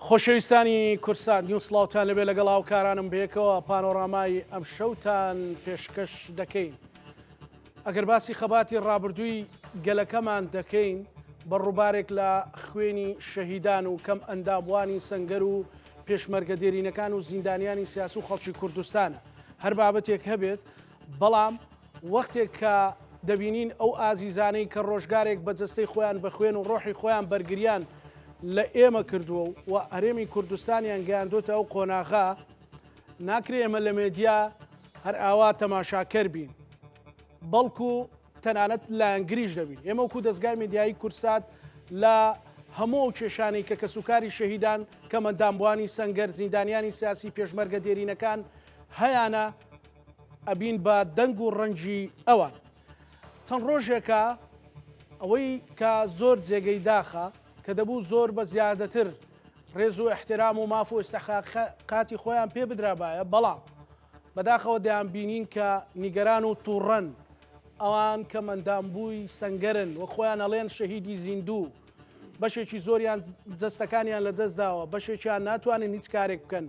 خۆشەویستانی کوردسات نیوز سڵاوتان لەبێ لەگەڵ هاوکارانم بەیەکەوە پانۆرامای ئەم شەوتان پێشکەش دەکەین. ئەگەر باسی خەباتی ڕابردووی گەلەکەمان دەکەین بە ڕووبارێک لە خوێنی شەهیدان و کەم ئەنداموانی سەنگەر و پێشمەرگە دێرینەکان و زیندانیانی سیاسی و خەڵکی کوردستانە هەر بابەتێک هەبێت بەڵام وەختێک کە دەبینین ئەو ئازیزانەی کە ڕۆژگارێک بە جەستەی خۆیان بە خوێن و ڕۆحی خۆیان بەرگریان لە ئێمە کردووە و هەرێمی کوردستانیان گەیاندۆتە ئەو قۆناغە، ناکرێ ئێمە لە مێدیا هەر ئاوا تەماشاکەر بین، بەڵکو تەنانەت لایەنگریش دەبین. ئێمە وەکو دەزگای مێدیایی کوردسات لە هەموو ئەو کێشانەی کە کەسوکاری شەهیدان، کەمەندامبووانی سەنگەر، زیندانیانی سیاسی، پێشمەرگە دێرینەکان هەیانە، ئەبین بە دەنگ و ڕەنگی ئەوان. چەند ڕۆژێکە ئەوەی کە زۆر جێگەی داخە کە دەبوو زۆر بە زیادەتر ڕێز و ئیحترام و ماف و ئیستحقاقاتی خۆیان پێ بدرابایە، بەڵام بەداخەوە دەیان بینین کە نیگەران و توڕەن، ئەوان کە مەندامبووی سەنگەرن و خۆیان ئەڵێن شەهیدی زیندوو، بەشێکی زۆریان جەستەکانیان لەدەست داوە، بەشێکیان ناتوانن هیچ کارێک بکەن،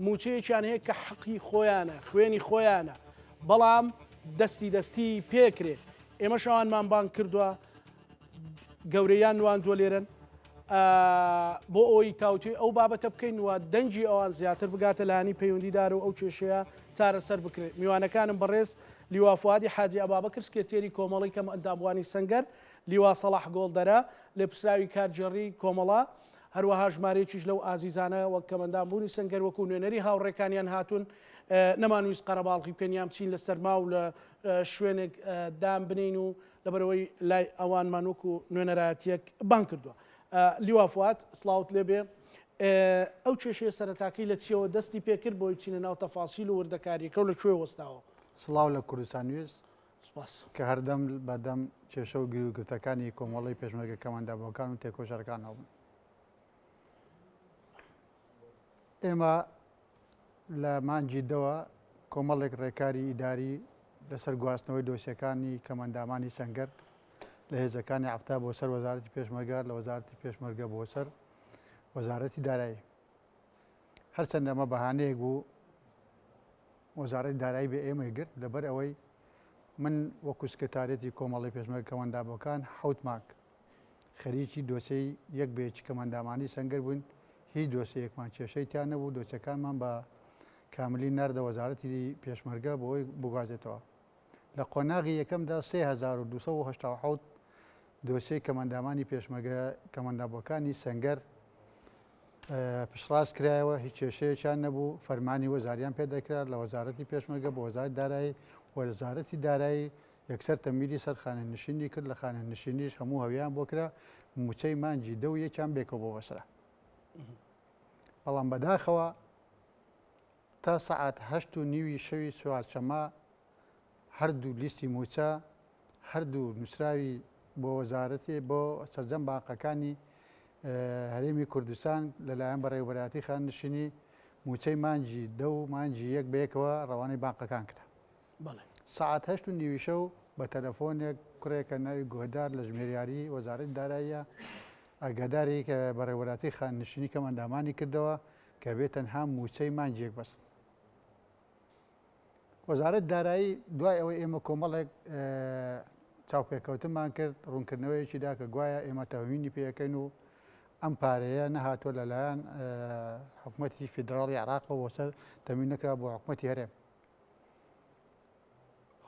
مووچەیەکیان هەیە کە حەقی خۆیانە، خوێنی خۆیانە، بەڵام دەستی دەستی پێکرێ. ئێمەش ئەوانمان بانگ کردووە، گەورەیان نواندووە لێرەن بۆ ئەوەی تاوتوێی ئەو بابەتە بکەین و دەنگی ئەوان زیاتر بگاتە لایەنی پەیوەندیدار و ئەو کێشەیە چارەسەر بکرێت. میوانەکانم بەڕێز لیوا فوادی حاجی ئەبابەکر سکرتێری کۆمەڵەی کەم ئەندامبووانی سەنگەر، لیوا سەڵاح گۆڵدەرە، لێپرسراوی کارگێڕی کۆمەڵە، هەروەها ژمارەیەکیش لەو ئازیزانە وەک کەمئەندامبوونی سەنگەر وەکو نوێنەری هاوڕێکانیان هاتوون، نەمانویست قەرەباڵغی بکەین یان بچین لە سەرما و لە شوێنێک دان بنێین و لەبەرئەوەی لای ئەوانمان وەکو نوێنەرایەتییەک بانگ کردووە. لیوا فواد، سڵاوت لێبێ. ئەو کێشەیە سەرەتاکەی لە چییەوە دەستی پێکرد بۆی بچینە ناو تەفاسیل و وردەکارییەکە و لە کوێ وەستاوە؟ سڵاو لە کوردستان نیوز. سپاس. کە هەردەم بەدەم کێشە و گیروگرفتەکانی کۆمەڵەی پێشمەرگە کەمئەندامبووەکان و تێکۆشەرەکانەوە بوون. ئێمە لە مانگی دەوە کۆمەڵێک ڕێکاری ئیداری لەسەر گواستنەوەی دۆسیەکانی کەمئەندامانی سەنگەر لە هێزەکانی 70 بۆ سەر وەزارەتی پێشمەرگە لە وەزارەتی پێشمەرگە بۆ سەر وەزارەتی دارایی هەرچەند ئەمە بەهانەیەک بوو وەزارەتی دارایی بێ ئێمەی گرت لەبەر ئەوەی من وەکو سکرتاریەتی کۆمەڵی پێشمەرگە کەمئەندامەکان حەوت مانگ خەریکی دۆسێی یەک بە یەکی کەمئەندامانی سەنگەر بووین، هیچ دۆسێیەکمان کێشەی تیا نەبوو، دۆسێکانمان بە کاملی ناردە وەزارەتی پێشمەرگە بۆ ئەوەی بگوازێتەوە. لە قۆناغی یەکەمدا 3287 دۆسێی کەمئەندامانی پێشمەرگە کەمئەندامبووەکانی سەنگەر پشتڕاست کرایەوە، هیچ کێشەیەکیان نەبوو، فەرمانی وەزاریان پێ دەکرا لە وەزارەتی پێشمەرگە بۆ وەزارەتی دارایی، وەزارەتی دارایی یەکسەر تەمویلی سەر خانەنشینی کرد، لە خانەنشینیش هەموو هەویان بۆ کرا، مووچەی مانگی دە و یەکیان بێکەوە بۆ بەسرە. بەڵام بەداخەوە تا سەعات هەشت و نیوی شەوی چوارشەممە هەردوو لیستی مووچە، هەردوو نووسراوی بۆ وەزارەتی بۆ سەرجەم بانقەکانی هەرێمی کوردستان لەلایەن بەڕێوەبەرایەتی خانەنشینی مووچەی مانگی دە و مانگی یەک بەیەکەوە ڕەوانەی بانقەکان کرا. سەعات هەشت و نیوی شەو بە تەلەفۆنێک کوڕێکە ناوی گۆهدار لە ژمێریاری وەزارەتی داراییە ئاگاداری بەڕێوەبەرایەتی خانەنشینی کەمئەندامانی کردەوە کە بێ تەنها مووچەی مانگێک بەس. وەزارەت دارایی دوای ئەوەی ئێمە کۆمەڵێک چاوپێکەوتنمان کرد ڕوونکردنەوەیەکی دا کە گوایە ئێمە تەهوینی پێەکەین و ئەم پارەیە نەهاتووە لەلایەن حکوومەتی فیدراڵی عراقەوە بۆ سەر تەموین نەکرا بۆ حکوومەتی هەرێم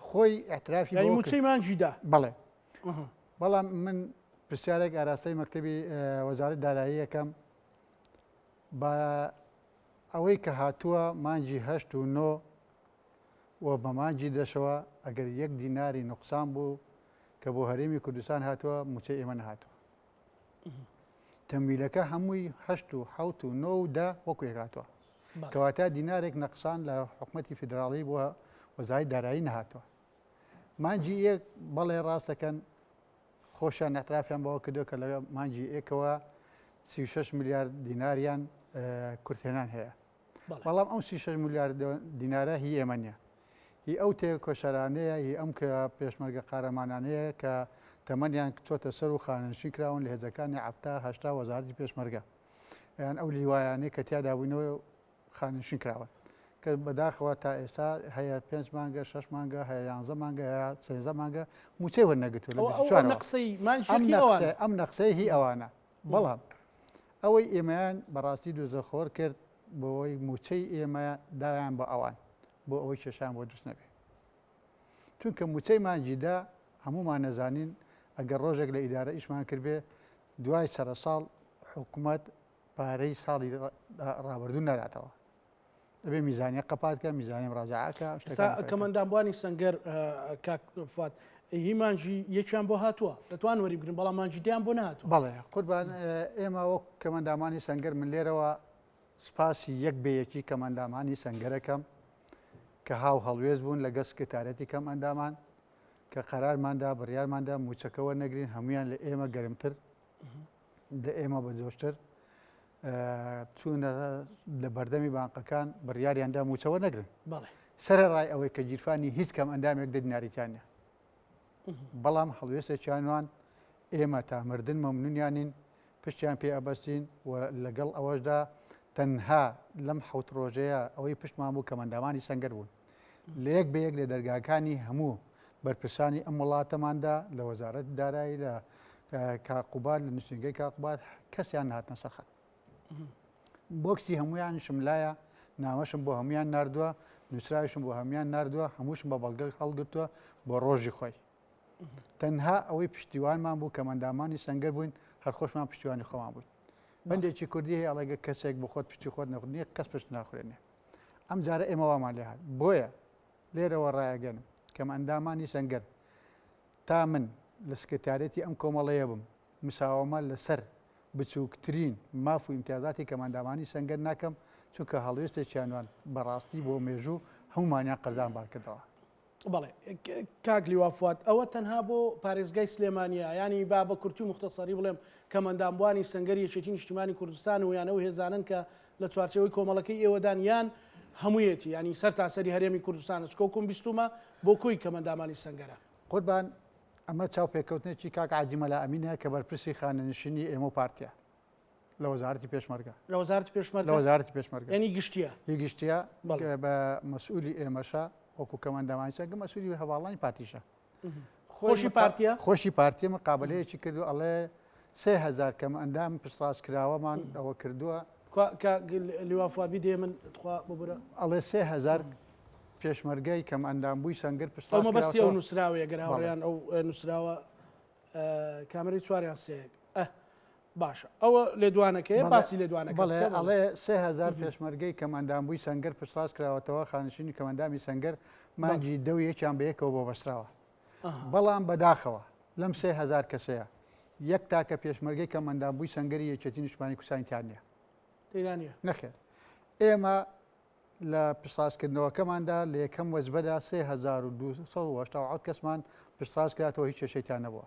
خۆی اعترافی یعنی مووچەی مانگی دا بەڵێ بەڵام من پرسیارێک ئاراستەی مەکتەبی وەزارەت دارایی یەکەم بە ئەوەی کە هاتووە مانگی هەشت و نۆ و بە مانگی دەشەوە ئەگەر یەک دیناری نوقسان بوو کە بۆ هەرێمی کوردستان هاتووە مووچەی ئێمە نەهاتووە. تەمویلەکە هەمووی هەشت و حەوت و نۆ و دە وەکو یەک هاتووە. کەواتە دینارێک نەقسان لە حکومەتی فیدراڵی بۆ وەزارەتی دارایی نەهاتووە. مانگی یەک بەڵێ ڕاست دەکەن خۆشیان اعترافیان بەوە کردووە کە لە مانگی یەکەوە 36 ملیار دیناریان کورتهێنان هەیە. بەڵام ئەو 36 ملیار دینارە هی ئێمە نییە. هی ئەو تێکۆشەرانەیە، هی ئەم کە پێشمەرگە قارەمانانەیە کە تەمەنیان چۆتە سەر و خانەنشین کراون لە هێزەکانی 70 هەشتا وەزارەتی پێشمەرگە. یان ئەو لیوایانەی کە تیادا بووینەوە خانەنشین کراون کە بەداخەوە تا ئێستا هەیە پێنج مانگە شەش مانگە هەیە یانزە مانگە هەیە سێزە مانگە موچەی وەرنەگرتووە لە ئەم نەقسەی هی ئەوانە بەڵام ئەوەی ئێمەیان بەڕاستی دوزەخۆر کرد بۆی موچەی ئێمە دایان بە ئەوان بۆ ئەوەی کێشان بۆ دروست نەبێ چونکە موچەی مانگیدا هەمومان نەزانین ئەگەر ڕۆژێک لە ئیدارە ئیشمان کردبێ دوای سەرەساڵ حکوومەت پارەی ساڵی ڕابردوو ناداتەوە دەبێ میزانیە قەپات کە میزانیم ڕاجعەکە کەمەندامبوانی سەنگەر کاک فواد هی مانگی یەکیان بۆ هاتووە دەتوان وەری بگرن بەڵام مانگی دیان بۆ نهاتوە بەڵێ قوربان ئێمە وەک کەمەندامانی سەنگەر من لێرەوە سپاسی یەک بە یەکی کەمەندامانی سەنگەرەکەم کە هاو هەڵوێست بوون لەگەڵ سکرتارەتی کەم ئەندامان کە قەرارماندا بڕیارماندا موچەکە وەرنەگرین هەمویان لە ئێمە گەرمتر لە ئێمە بە جۆشتر چوونە لە بەردەمی بانقەکان بڕیاریاندا موچەوە نەگرن سەرەڕای ئەوەی کە گیرفانی هیچ کەم ئەندامێک دە دیناریتیان نیە بەڵام هەڵوێستێکیانوان ئێمە تا مردن مەمنونیانین پشتیان پێ ئەبەستین و لەگەڵ ئەوەشدا تەنها لەم حوت ڕۆژەیە ئەوەی پشتمان بوو کەمەندامانی سەنگەر بوون لە یەک بە یەک لە دەرگاکانی هەموو بەرپرسانی ئەم وڵاتەماندا لە وەزارەت دارایی لە کاک قوباد لە نووسینگەی کاک قوباد کەسیان نهاتنە سەر خەت بۆکسی هەمویانشم لایە نامەشم بۆ هەمویان نردووە نووسراویشم بۆ هەمویان نردووە هەمووشم بە بەڵگە هەڵگرتووە بۆ ڕۆژی خۆی تەنها ئەوەی پشتیوانمان بوو کە مەندامانی سەنگەر بووین هەر خۆشمان پشتیوانی خۆمان بووین بەندێکی کوردی هەیە ئەڵێگە کەسێک بۆ خۆت پشتی خۆت نەخورنیە کەس پشت ناخورێنێ ئەم جارە ئێمە وامان لێ هات بۆیە لێرەوە ڕایەگەنم کەم ئەندامانی سەنگەر تا من لە سکرتاریەتی ئەم کۆمەڵەیە بم، مساوەمە لەسەر بچووکترین ماف و ئیمتیازاتی کەمئەندامانی سەنگەر ناکەم، چونکە هەڵوێستێکیانوان بە ڕاستی بۆ مێژوو هەموومانیان قەرزانبار کردەوە. بەڵێ کاک لیوا فواد، ئەوە تەنها بۆ پارێزگای سلێمانییە، یانی با بە کورتی و موختەسەری بڵێم کەمئەندامبووانی سەنگەری یەکێتی نیشتیمانی کوردستان و یان ئەو هێزانەن کە لە چوارچێوەی کۆمەڵەکەی ئێوەدان یان هەموویەتی یانی سەرتاسەری هەرێمی کوردستانە چکە وەکوم بیستومە بۆ کۆی کەمئەندامانی سەنگەرە. قوربان ئەمە چاوپێکەوتنێکی کاک عاجی مەلا ئەمینە کە بەرپرسی خانەنشینی ئێمە و پارتیە لە وەزارەتی پێشمەرگە. لە وەزارەتی پێشمەرگە؟ لە وەزارەتی پێشمەرگە. یعنی گشتیە؟ هی گشتیە بە مەسئولی ئێمەشە وەکو کەمئەندامانی سەنگە مەسئولی هەواڵانی پارتیشە. خۆشی پارتیە؟ خۆشی پارتیە مقابلەیەکی کردو ئەڵێ 3000 کەم ئەندام پشتڕاست کراوەمان ئەوە کردووە. لیوا فواد بیدێ من تخوا ببورە. ئەڵێ 3000 پێشمەرگەی کەم ئەندام بووی سەنگەر پشتڕاست ئەو مەبەستی ئەو نووسراوەیە گەر هاوڕێیان ئەو نووسراوە کامەرەی چواریان سێ باشە ئەوە لێدوانەکەی باسی لێدوانەکە بەڵێ ئەڵێ 3000 پێشمەرگەی کەمئەندامبووی سەنگەر پشتڕاست کراوەتەوە خانشینی کەمئەندامی سەنگەر مانگی دە و یەکیان بە یەکەوە بۆ بەستراوە بەڵام بەداخەوە لەم 3000 کەسەیە یەک تاکە پێشمەرگەی کەمئەندامبووی سەنگەری یەکێتی نیشتمانی کوردستانی تیا نییە تێدا نییە نەخێر ئێمە لە پشتڕاستکردنەوەکەماندا لە یەکەم وەجبەدا 3287 کەسمان پشتڕاست کراتەوە هیچ کێشەی تیا نەبووە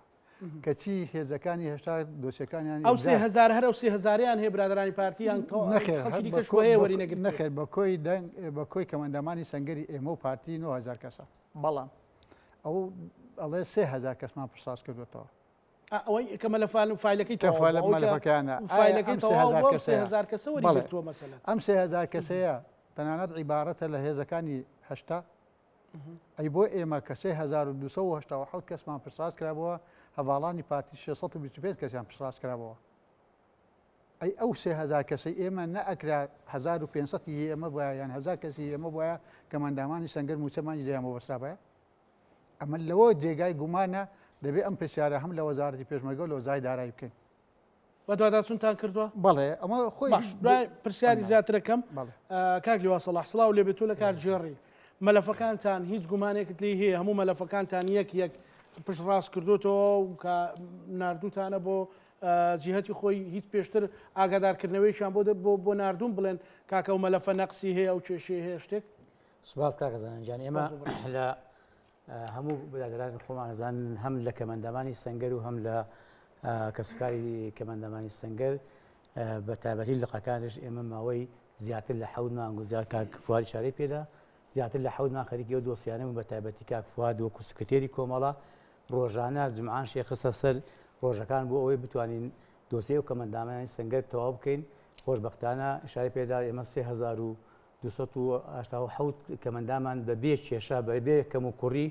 کەچی هێزەکانی هێشتا دۆسیەکانیان ئەو 3000 هەر ئەو 3000یان هەیە برادەرانی پارتی یان نەخێر خەڵکی دیکەش هەیە وەری نەگرتووە؟ نەخێر بە کۆی دەنگ بە کۆی کەمئەندامانی سەنگەری ئێمە و پارتی 9000 کەسە بەڵام ئەو ئەڵێ 3000 کەسمان پشتڕاست کردوێتەوە ئەوەی کە مەلەفان و فایلەکەی کە تەواو بوو، ئەوەی کە مەلەفەکەیانە ئایا فایلەکەی ئەم تەواو 3000 بوو، ئەو کەسەیە 3000 کەسە وەری بەڵێ گرتووە مەسەلەن. ئەم 3000 کەسەیە تەنانەت عیبارەتە لە هێزەکانی 80 ئەی بۆ ئێمە کە 3287 کەسمان پشتڕاست کرابەوە هەڤاڵانی پارتی 625 کەسیان پشتڕاست کرابەوە ئەی ئەو 3000 کەسەی ئێمە نەئەکرا 1500 ی ئێمە بوایە یان 1000 کەسی ئێمە بوایە کەمئەندامانی سەنگەر مووچەمانی لێیان بۆ بەسترابایە؟ ئەمە لەوە جێگای گومانە دەبێ ئەم پرسیارە هەم لە وەزارەتی پێشمەرگە و لە وەزای دارایی بکەین. بەدواداچوونتان کردووە؟ بەڵێ ئەمە خۆی باش دوای پرسیاری زیاترەکەم کاک لیوا سەڵاح سڵاو لێ بێت تۆ لە کارگێڕی مەلەفەکانتان هیچ گومانێکت لێی هەیە هەموو مەلەفەکانتان یەک یەک پشت ڕاست کردوتەوە و کە ناردووتانە بۆ جیهەتی خۆی هیچ پێشتر ئاگادارکردنەوەیشان بۆ بۆ ناردوون بڵێن کاکە و مەلەفە نەقسی هەیە ئەو کێشەی هەیە شتێک سوپاس کاکە زانا گیان ئێمە لە هەموو برادرانی خۆمان ئەزانن هەم لە کەمەندامانی سەنگەر و هەم لە کەسوکاری کەمەندامانی سەنگەر بە تایبەتی لقەکانش ئێمە ماوەی زیاتر لە حەوت مانگ و زیاد کاک فواد ئیشارەی پێدا زیاتر لە حەوت مانگ خەریکی ئەو دۆسیانە بوون بە تایبەتی کاک فواد وەکو سکرتێری کۆمەڵە ڕۆژانە جمعان شێخستە سەر ڕۆژەکان بۆ ئەوەی بتوانین دۆسیەی ئەو کەمەندامانی سەنگەر تەواو بکەین. خۆشبەختانە ئیشارەی پێدا ئێمە 3287 کەمەندامان بە بێ کێشە بە بێ کەم و کوڕی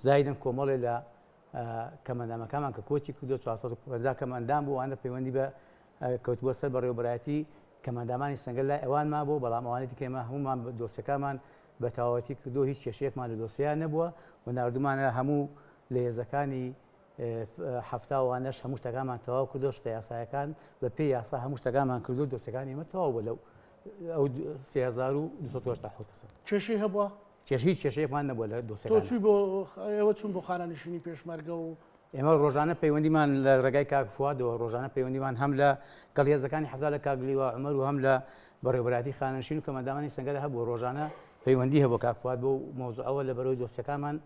زایدن کۆمەڵێ لە کەمەندامەکانمان کە کۆچی کردو 450 کەمەندام بوو وانە پەیوەندی بە کەوتبووە سەر بەڕێوەبەرایەتی کەمەندامانی سەنگەر لای ئەوان مابوو بەڵام ئەوانی دیکە ئێمە هەموومان دۆسیەکانمان بە تەواوەتی کردو هیچ کێشەیەکمان لە دۆسیەیان نەبووە و ناردومانە هەموو لە هێزەکانی حەفتا وانەش هەموو شتەکانمان تەواو کردو شتە یاسایەکان بە پێی یاسا هەموو شتەکانمان کردو دۆسیەکانی ئێمە تەواو بوو لەو ئەو 3287 کەسە. کێشەی هەبووە؟ کێشە هیچ کێشەیەکمان نەبووە لە دۆسیەکان. تۆ چووی بۆ ئێوە چوون بۆ خانەنشینی پێشمەرگە و ئێمە ڕۆژانە پەیوەندیمان لە ڕێگای کاک فوادەوە ڕۆژانە پەیوەندیمان هەم لە گەڵ هێزەکانی حەفتا لە کاک لیوا عومەر و هەم لە بەڕێوەبەرایەتی خانەنشین و کەمئەندامانی سەنگەر هەبوو ڕۆژانە پەیوەندی هەبوو کاک فواد بۆ مەوزوعەوە لە بەرەوەی دۆسیەکانمان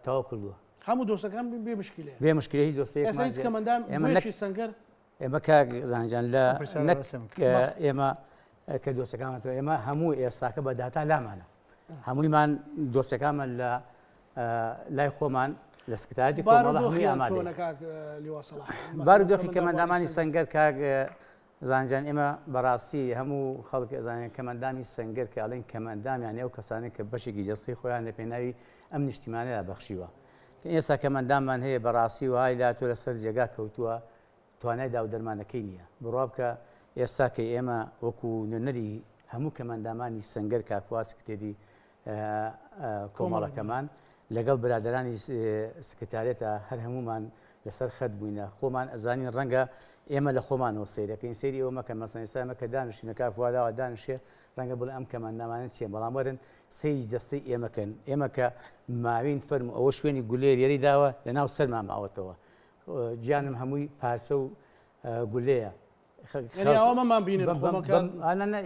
تەواو کردووە. هەموو دۆسەکان بێ مشکلەیە. بێ مشکلە هیچ دۆسیەیەکمان ئێستا هیچ کەمئەندام ئێمە نەک بۆیەکی سەنگەر ئێمە کاک زانا جان لە ئەم پرسیارە نەک ڕاستم کرد. ئێمە کە دۆسەکانمان تەواو ئێمە هەموو ئێستاکە بە داتا لامانە هەموویمان دۆسەکانمان لە لای خۆمان لە سکرتاریەتی کۆمەڵە هەمووی ئامادەیە. بارودۆخی کەمئەندامانی سەنگەر کاک زانا جان ئێمە بەڕاستی هەموو خەڵک ئەزانێت کەمئەندامی سەنگەر کە ئەڵێن کەمئەندام یانی ئەو کەسانەی کە بەشێکی جەستەی خۆیان لە پێناوی ئەم نیشتیمانەدا بەخشیوە کە ئێستا کەمئەنداممان هەیە بەڕاستی وهای لاتۆ لەسەر جێگا کەوتووە توانای داو دەرمانەکەی نییە. بڕوا بکە ئێستا کە ئێمە وەکو نوێنەری هەموو کەمئەندامانی سەنگەر کاک فواد سکرتێری کۆمەڵەکەمان لەگەڵ برادەرانی سکرتاریەتە هەر هەموومان لەسەر خەت بووینە خۆمان ئەزانین ڕەنگە ئێمە لە خۆمانەوە سەیرەکەین سەیری ئەوە مەکەن مەسەن ئێستا ئێمە کە دانیشتینە کاک فواد ئاوا دانیشێ ڕەنگە بڵێ ئەم کەمئەندامانە چییە بەڵام وەرن سەیری جەستەی ئێمە کەن ئێمە کە ماوین فەرموو ئەوە شوێنی گولەیە لێرەی داوە لەناو سەرمان ماوەتەوە گیانم هەمووی پارچە و گولەیە.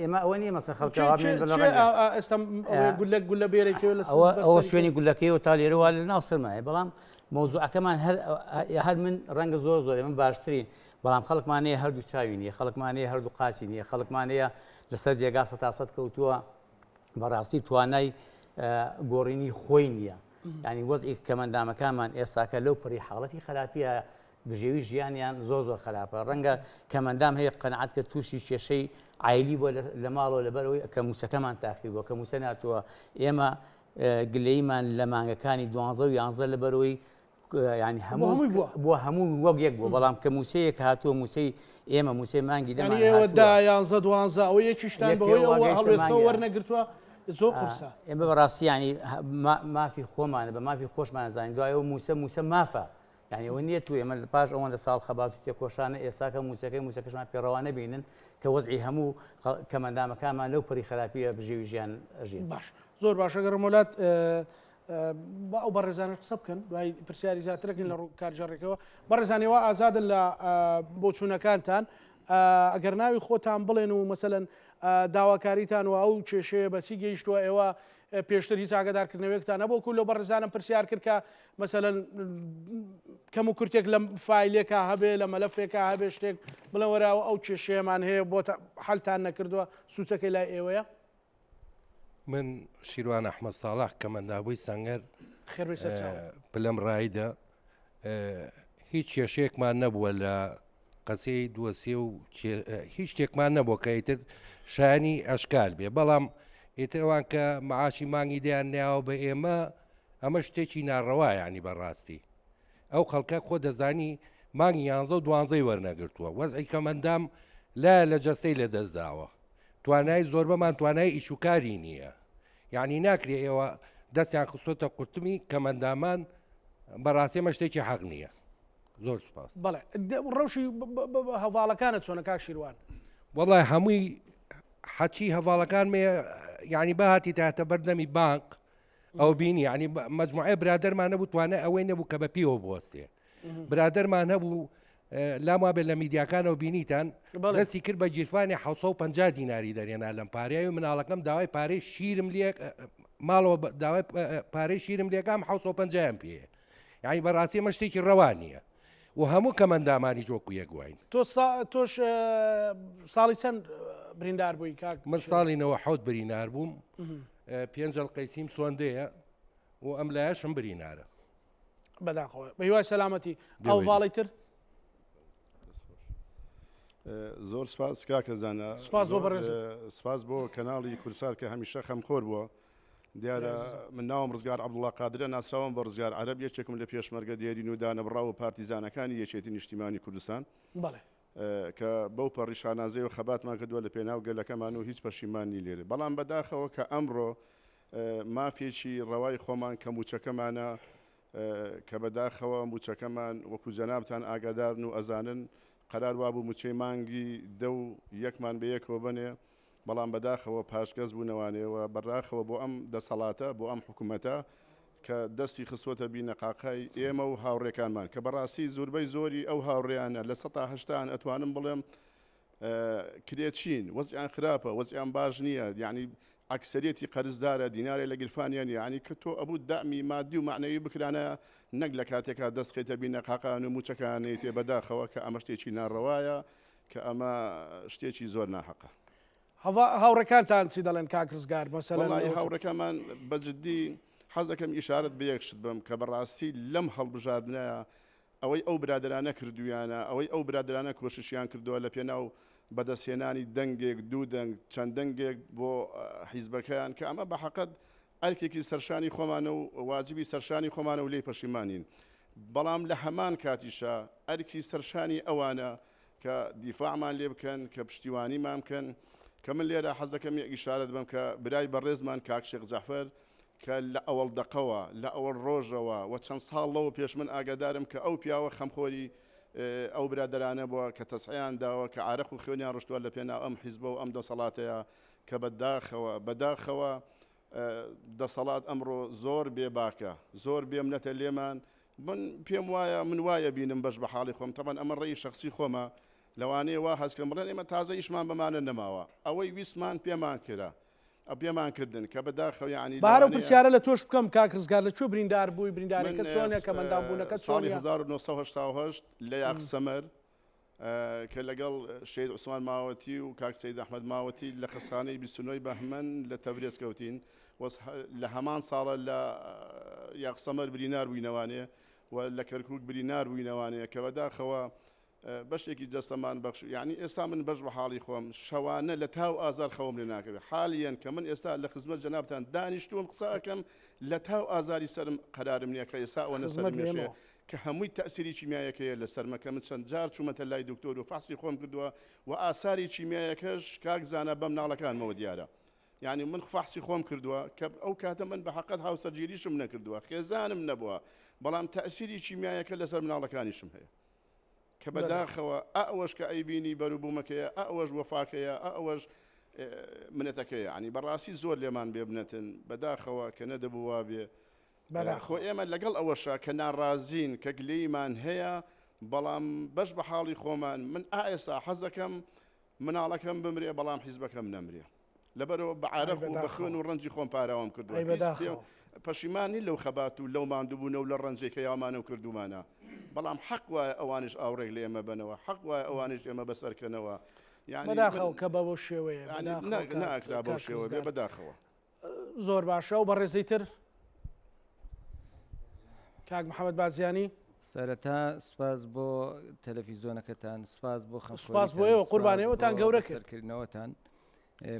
ئێمە ئەوە نییە مەسە خەڵک ئەوە شوێنی گولەکەی و تا لێرەوە لە ناو سەرمایە بەڵام مەوزوعەکەمان هەر من ڕەنگە زۆر زۆر من باشترین بەڵام خەڵکمانەیە هەردوو چاوی نییە خەڵکمانەیە هەردوو قاچی نییە خەڵکمانەیە لەسەر جێگا سەتاسەد کەوتووە بەڕاستی توانای گۆڕینی خۆی نییە ینی وەزعی کەمەندامەکانمان ئێستاکە لەو پڕی حاڵەتی خراپیە بژێوی ژیانیان زۆر زۆر خراپە ڕەنگە کەمەندام هەیە قەنعات کە تووشی کێشەی عیلی بووە لە ماڵەوە لەبەرەوەی کە موچەکەمان تاخیر بووە کە موچە ناتووە ئێمە گلەیمان لە مانگەکانی دوانزە و یانزە لەبەرەوەی ینی هەموو بووە هەموو وەک یەک بووە بەڵام کە موچەیەک هاتووە موچەی ئێمە موچەی مانگی دەمان ئێوە دا یانزە دوانزە ئەوە یەکیشتان بەهۆی ئەوە هەڵوێستەوە وەرنەگرتووە زۆر قورسە ئێمە بەڕاستی ینی مافی خۆمانە بە مافی خۆشمان زانین دوای ئەو موچە موچە مافە یانی ئەوە نییە تو ئێمە لە پاش ئەوەندە ساڵ خەبات و تێکۆشانە ئێستاکە مووچەکەی مووچەکەشمان پێ ڕەوا نەبینن کە وەزعی هەموو کەمئەندامەکانمان لەو پەڕی خراپییە بژێوی ژیان ئەژین. باش زۆر باشە گەڕمۆلات با ئەو بەڕێزانە قسە بکەن دوای پرسیاری زیاترەکەین لە ڕوو کارگێڕێکەوە بەڕێزان ئێوە ئازادن لە بۆچوونەکانتان ئەگەر ناوی خۆتان بڵێن و مەسەلەن داواکاریتان و ئەو کێشەیە بەچی گەیشتووە ئێوە پێشتر هیچ ئاگادارکردنەوەیەکتان هەبوو وەکو لەو بەڕێزانم پرسیار کرد کە مەسەلەن کەم و کورتێک لە فایلێکا هەبێ لە مەلەفێکا هەبێ شتێک بڵێ وەراوە ئەو کێشەیەمان هەیە بۆ حەلتان نەکردووە سوچەکەی لای ئێوەیە من شیروان ئەحمەد ساڵح کەمەندابووی سەنگەر خێر بێ سەرچاوە. پلەم ڕایدە هیچ کێشەیەکمان نەبووە لە قەسەی دووەسێ و هیچ شتێکمان نەبووە کە ئیتر شایانی ئەشکال بێ بەڵام ئیتر ئەوان کە معاشی مانگی دەیان ناوە بە ئێمە ئەمە شتێکی ناڕەوا ینی بەڕاستی ئەو خەڵکە خۆ دەزانی مانگی یانزە و دوانزەی وەرنەگرتووە وەزعی کەمەندام لا لە جەستەی لە دەستداوە توانای زۆربەمان توانای ئیشوکاری نییە یعنی ناکرێ ئێوە دەستیان خستۆتە قورتمی کەمەندامان بەڕاستی ئەمە شتێکی حەق نییە زۆر سوپاس. بەڵێ ڕەوشی هەڤاڵەکانت چۆنە کاک شیروان؟ وەڵای هەمووی حەچی هەڤاڵەکان مێ یعنی بەهاتی تاتە بەردەمی بانق ئەو بینی یعنی مجموعەیە برادەرمان نەبوو توانای ئەوەی نەبوو کە بە پێوە بوەستێ برادەرمان هەبوو لام وابێت لە میدیاکانەوە بینیتان دەستی کرد بە گیرفانی 750 دیناری دەرێنا لەم پارەیە و مناڵەکەم داوای پارەی شیرم لێ ماڵەوە داوای پارەی شیرم لێکام 750 پێ یعنی بەڕاستی ئەمە شتێکی ڕەوا نییە و هەموو کەمەندامانیش وەکو یەک واین. تۆ تۆش ساڵی چەند بریندار بووی کاک؟ من ساڵی 97 برینار بووم پێنج ئەڵقەی سیم سۆندەیە و ئەم لایەشم برینارە. بەداخەوە بە هیوای سەلامەتی ئەو ڤاڵی تر. زۆر سپاس کاکە زانا. سپاس بۆ بەڕێزت. سپاس بۆ کەناڵی کوردسات کە هەمیشە خەمخۆر بووە. دیارە من ناوم ڕزگار عەبدوڵا قادرە ناسراوم بە ڕزگار عەرەب یەکێکم لە پێشمەرگە دێرین و دانەبڕاو و پارتیزانەکانی یەکێتی نیشتیمانی کوردستان. بەڵێ. کە بەو پەڕی شانازیەوە خەباتمان کردووە لە پێناو گەلەکەمان و هیچ پەشیمان نین لێرە بەڵام بەداخەوە کە ئەمڕۆ مافێکی ڕەوای خۆمان کە موچەکەمانە کە بەداخەوە موچەکەمان وەکو جەنابتان ئاگادارن و ئەزانن قەرار وابوو موچەی مانگی دە و یەکمان بەیەکەوە بەنێ بەڵام بەداخەوە پاشگەز بوونەوانێ و بەراخەوە بۆ ئەم دەسەڵاتە بۆ ئەم حکوومەتە کە دەستی خستووەتە بینەقاقای ئێمە و هاوڕێکانمان کە بەڕاستی زوربەی زۆری ئەو هاوڕێیانە لە سەتا هەشتان ئەتوانم بڵێم کرێچین وەزیان خراپە وەزیان باش نییە یعنی ئەکسەریەتی قەرزدارە دینارێ لە گیرفانیان نیە یعنی کە تۆ ئەبوو دەعمی مادی و مەعنەوی بکرانە نەک لە کاتێکا دەست خەیتە بینەقاقان و موچەکان نەیتێ بەداخەوە کە ئەمە شتێکی ناڕەوایە کە ئەمە شتێکی زۆر ناحەقە. هاوڕێکانتان چی دەڵێن کاک ڕزگار مەسەلەن؟ وەڵایی هاوڕێکانمان بە جدی حەز دەکەم ئیشارەت بە یەک شت بەم کە بەڕاستی لەم هەڵبژاردنە ئەوەی ئەو برادەرانە کردوویانە، ئەوەی ئەو برادەرانە کۆششیان کردووە لە پێناو بەدەستهێنانی دەنگێک، دوو دەنگ، چەند دەنگێک بۆ حیزبەکەیان، کە ئەمە بە حەقەت ئەرکێکی سەرشانی خۆمانە و واجبی سەرشانی خۆمانە و لێی پەشیمان نین. بەڵام لە هەمان کاتیشا ئەرکی سەرشانی ئەوانە کە دیفاعمان لێ بکەن، کە پشتیوانیمان بکەن، کە من لێرە حەز دەکەم یەک ئیشارەت بەم کە برای بەڕێزمان کاک شێخ جەعفەر کە لە ئەوەڵ دەقەوە، لە ئەوەڵ ڕۆژەوە و چەند ساڵ لەوە پێش من ئاگادارم کە ئەو پیاوە خەمخۆری ئەو برادەرانە بووە کە تەسعیان داوە، کە عارەق و خوێنیان ڕشتووە لە پێناو ئەم حیزبە و ئەم دەسەڵاتەیە کە بە داخەوە، بە داخەوە دەسەڵات ئەمڕۆ زۆر بێ باکە، زۆر بێ منەتە لێمان، من پێم وایە، من وایە بینم بەش بە حاڵی خۆم، تەبعەن ئەمە ڕەئی شەخسی خۆمە، لەوانەیە وا هەست کەن بڵێن ئێمە تازە ئیشمان بەمانە نەماوە، ئەوەی ویستمان پێمان کرا. پێمان کردن کە بەداخەوە یانی با هەر ئەو پرسیارە لە تۆش بکەم کاک ڕزگار لە کوێ بریندار بووی بریندارەکەت چۆنە کەمئەندام بوونەکەت چۆنە؟ ساڵی 1988 لە یاخسەمەر کە لەگەڵ شەهید عوسمان ماوەتی و کاک سەید ئەحمەد ماوەتی لە خەستخانەی 29 بەهمەن لە تەورێز کەوتین و لە هەمان ساڵە لە یاخسەمەر برینار بووینەوانێ و لە کەرکوک برینار بووینەوانێ کە بەداخەوە بەشێکی جەستەمان بەخش یانی ئێستا من بەش بە حاڵی خۆم شەوانە لە تاو ئازار خەوم لێ ناکەوێ حالیەن کە من ئێستا لە خزمەت جەنابتان دانیشتووم قسە ئەکەم لە تاو ئازاری سەرم قەرارم نییە کە ئێستا ئەوەنە خزمەت سەرم مێشێ لێمەوە. کە هەمووی تەئسیری کیمیایەکەیە لە سەرمە کە من چەند جار چوومەتە لای دکتۆر و فەحسی خۆم کردووە و ئاساری کیمیایەکەش کاک زانا بەم مناڵەکانمەوە دیارە یانی من فەحسی خۆم کردووە کە ئەو کاتە من بە حەقەت هاوسەرگیریشم نەکردووە خێزانم نەبووە بەڵام تەئسیری کیمیایەکە لەسەر مناڵەکانیشم هەیە کە بەداخەوە ئەوەش کە ئەیبینی بەروبوومەکەیە، ئەوەش وەفاکەیە، ئەوەش منەتەکەیە، یانی بەڕاستی زۆر لێمان بێمنەتن، بەداخەوە کە نەدەبوو وابێ. خۆ ئێمە لەگەڵ ئەوەشا کە ناڕازین، کە گلەییمان هەیە، بەڵام بەش بە حاڵی خۆمان، من ئا ئێستا حەز دەکەم مناڵەکەم بمرێ بەڵام حیزبەکەم نەمرێ. لەبەرئەوە بە عارەق و بە خوێن و ڕەنجی خۆم پاراوم کردووە. هیچ پێم پەشیمان نین لەو خەبات و لەو ماندووبوونە و لە ڕەنجەی کە یاومانە و کردوومانە. بەڵام حەق وایە ئەوانیش ئاوڕێک لە ئێمە بەنەوە، حەق وایە ئەوانیش ئێمە بەسەرکەنەوە. یانی من بەداخەوە کە بەو شێوەیە، یانی بەداخەوە ناک کاک ناکرا بەو کاک شێوە بێ ڕزگار. بەداخەوە. زۆر باشە و بەڕێزەی تر کاک محەممەد بازیانی. سەرەتا سوپاس بۆ تەلەفیزۆنەکەتان، سوپاس بۆ سوپاس بۆ خەمخۆریتان، ئێوە قوربان سوپاس ئێوەتان بۆ گەورە کرد. بەسەرکردنەوەتان.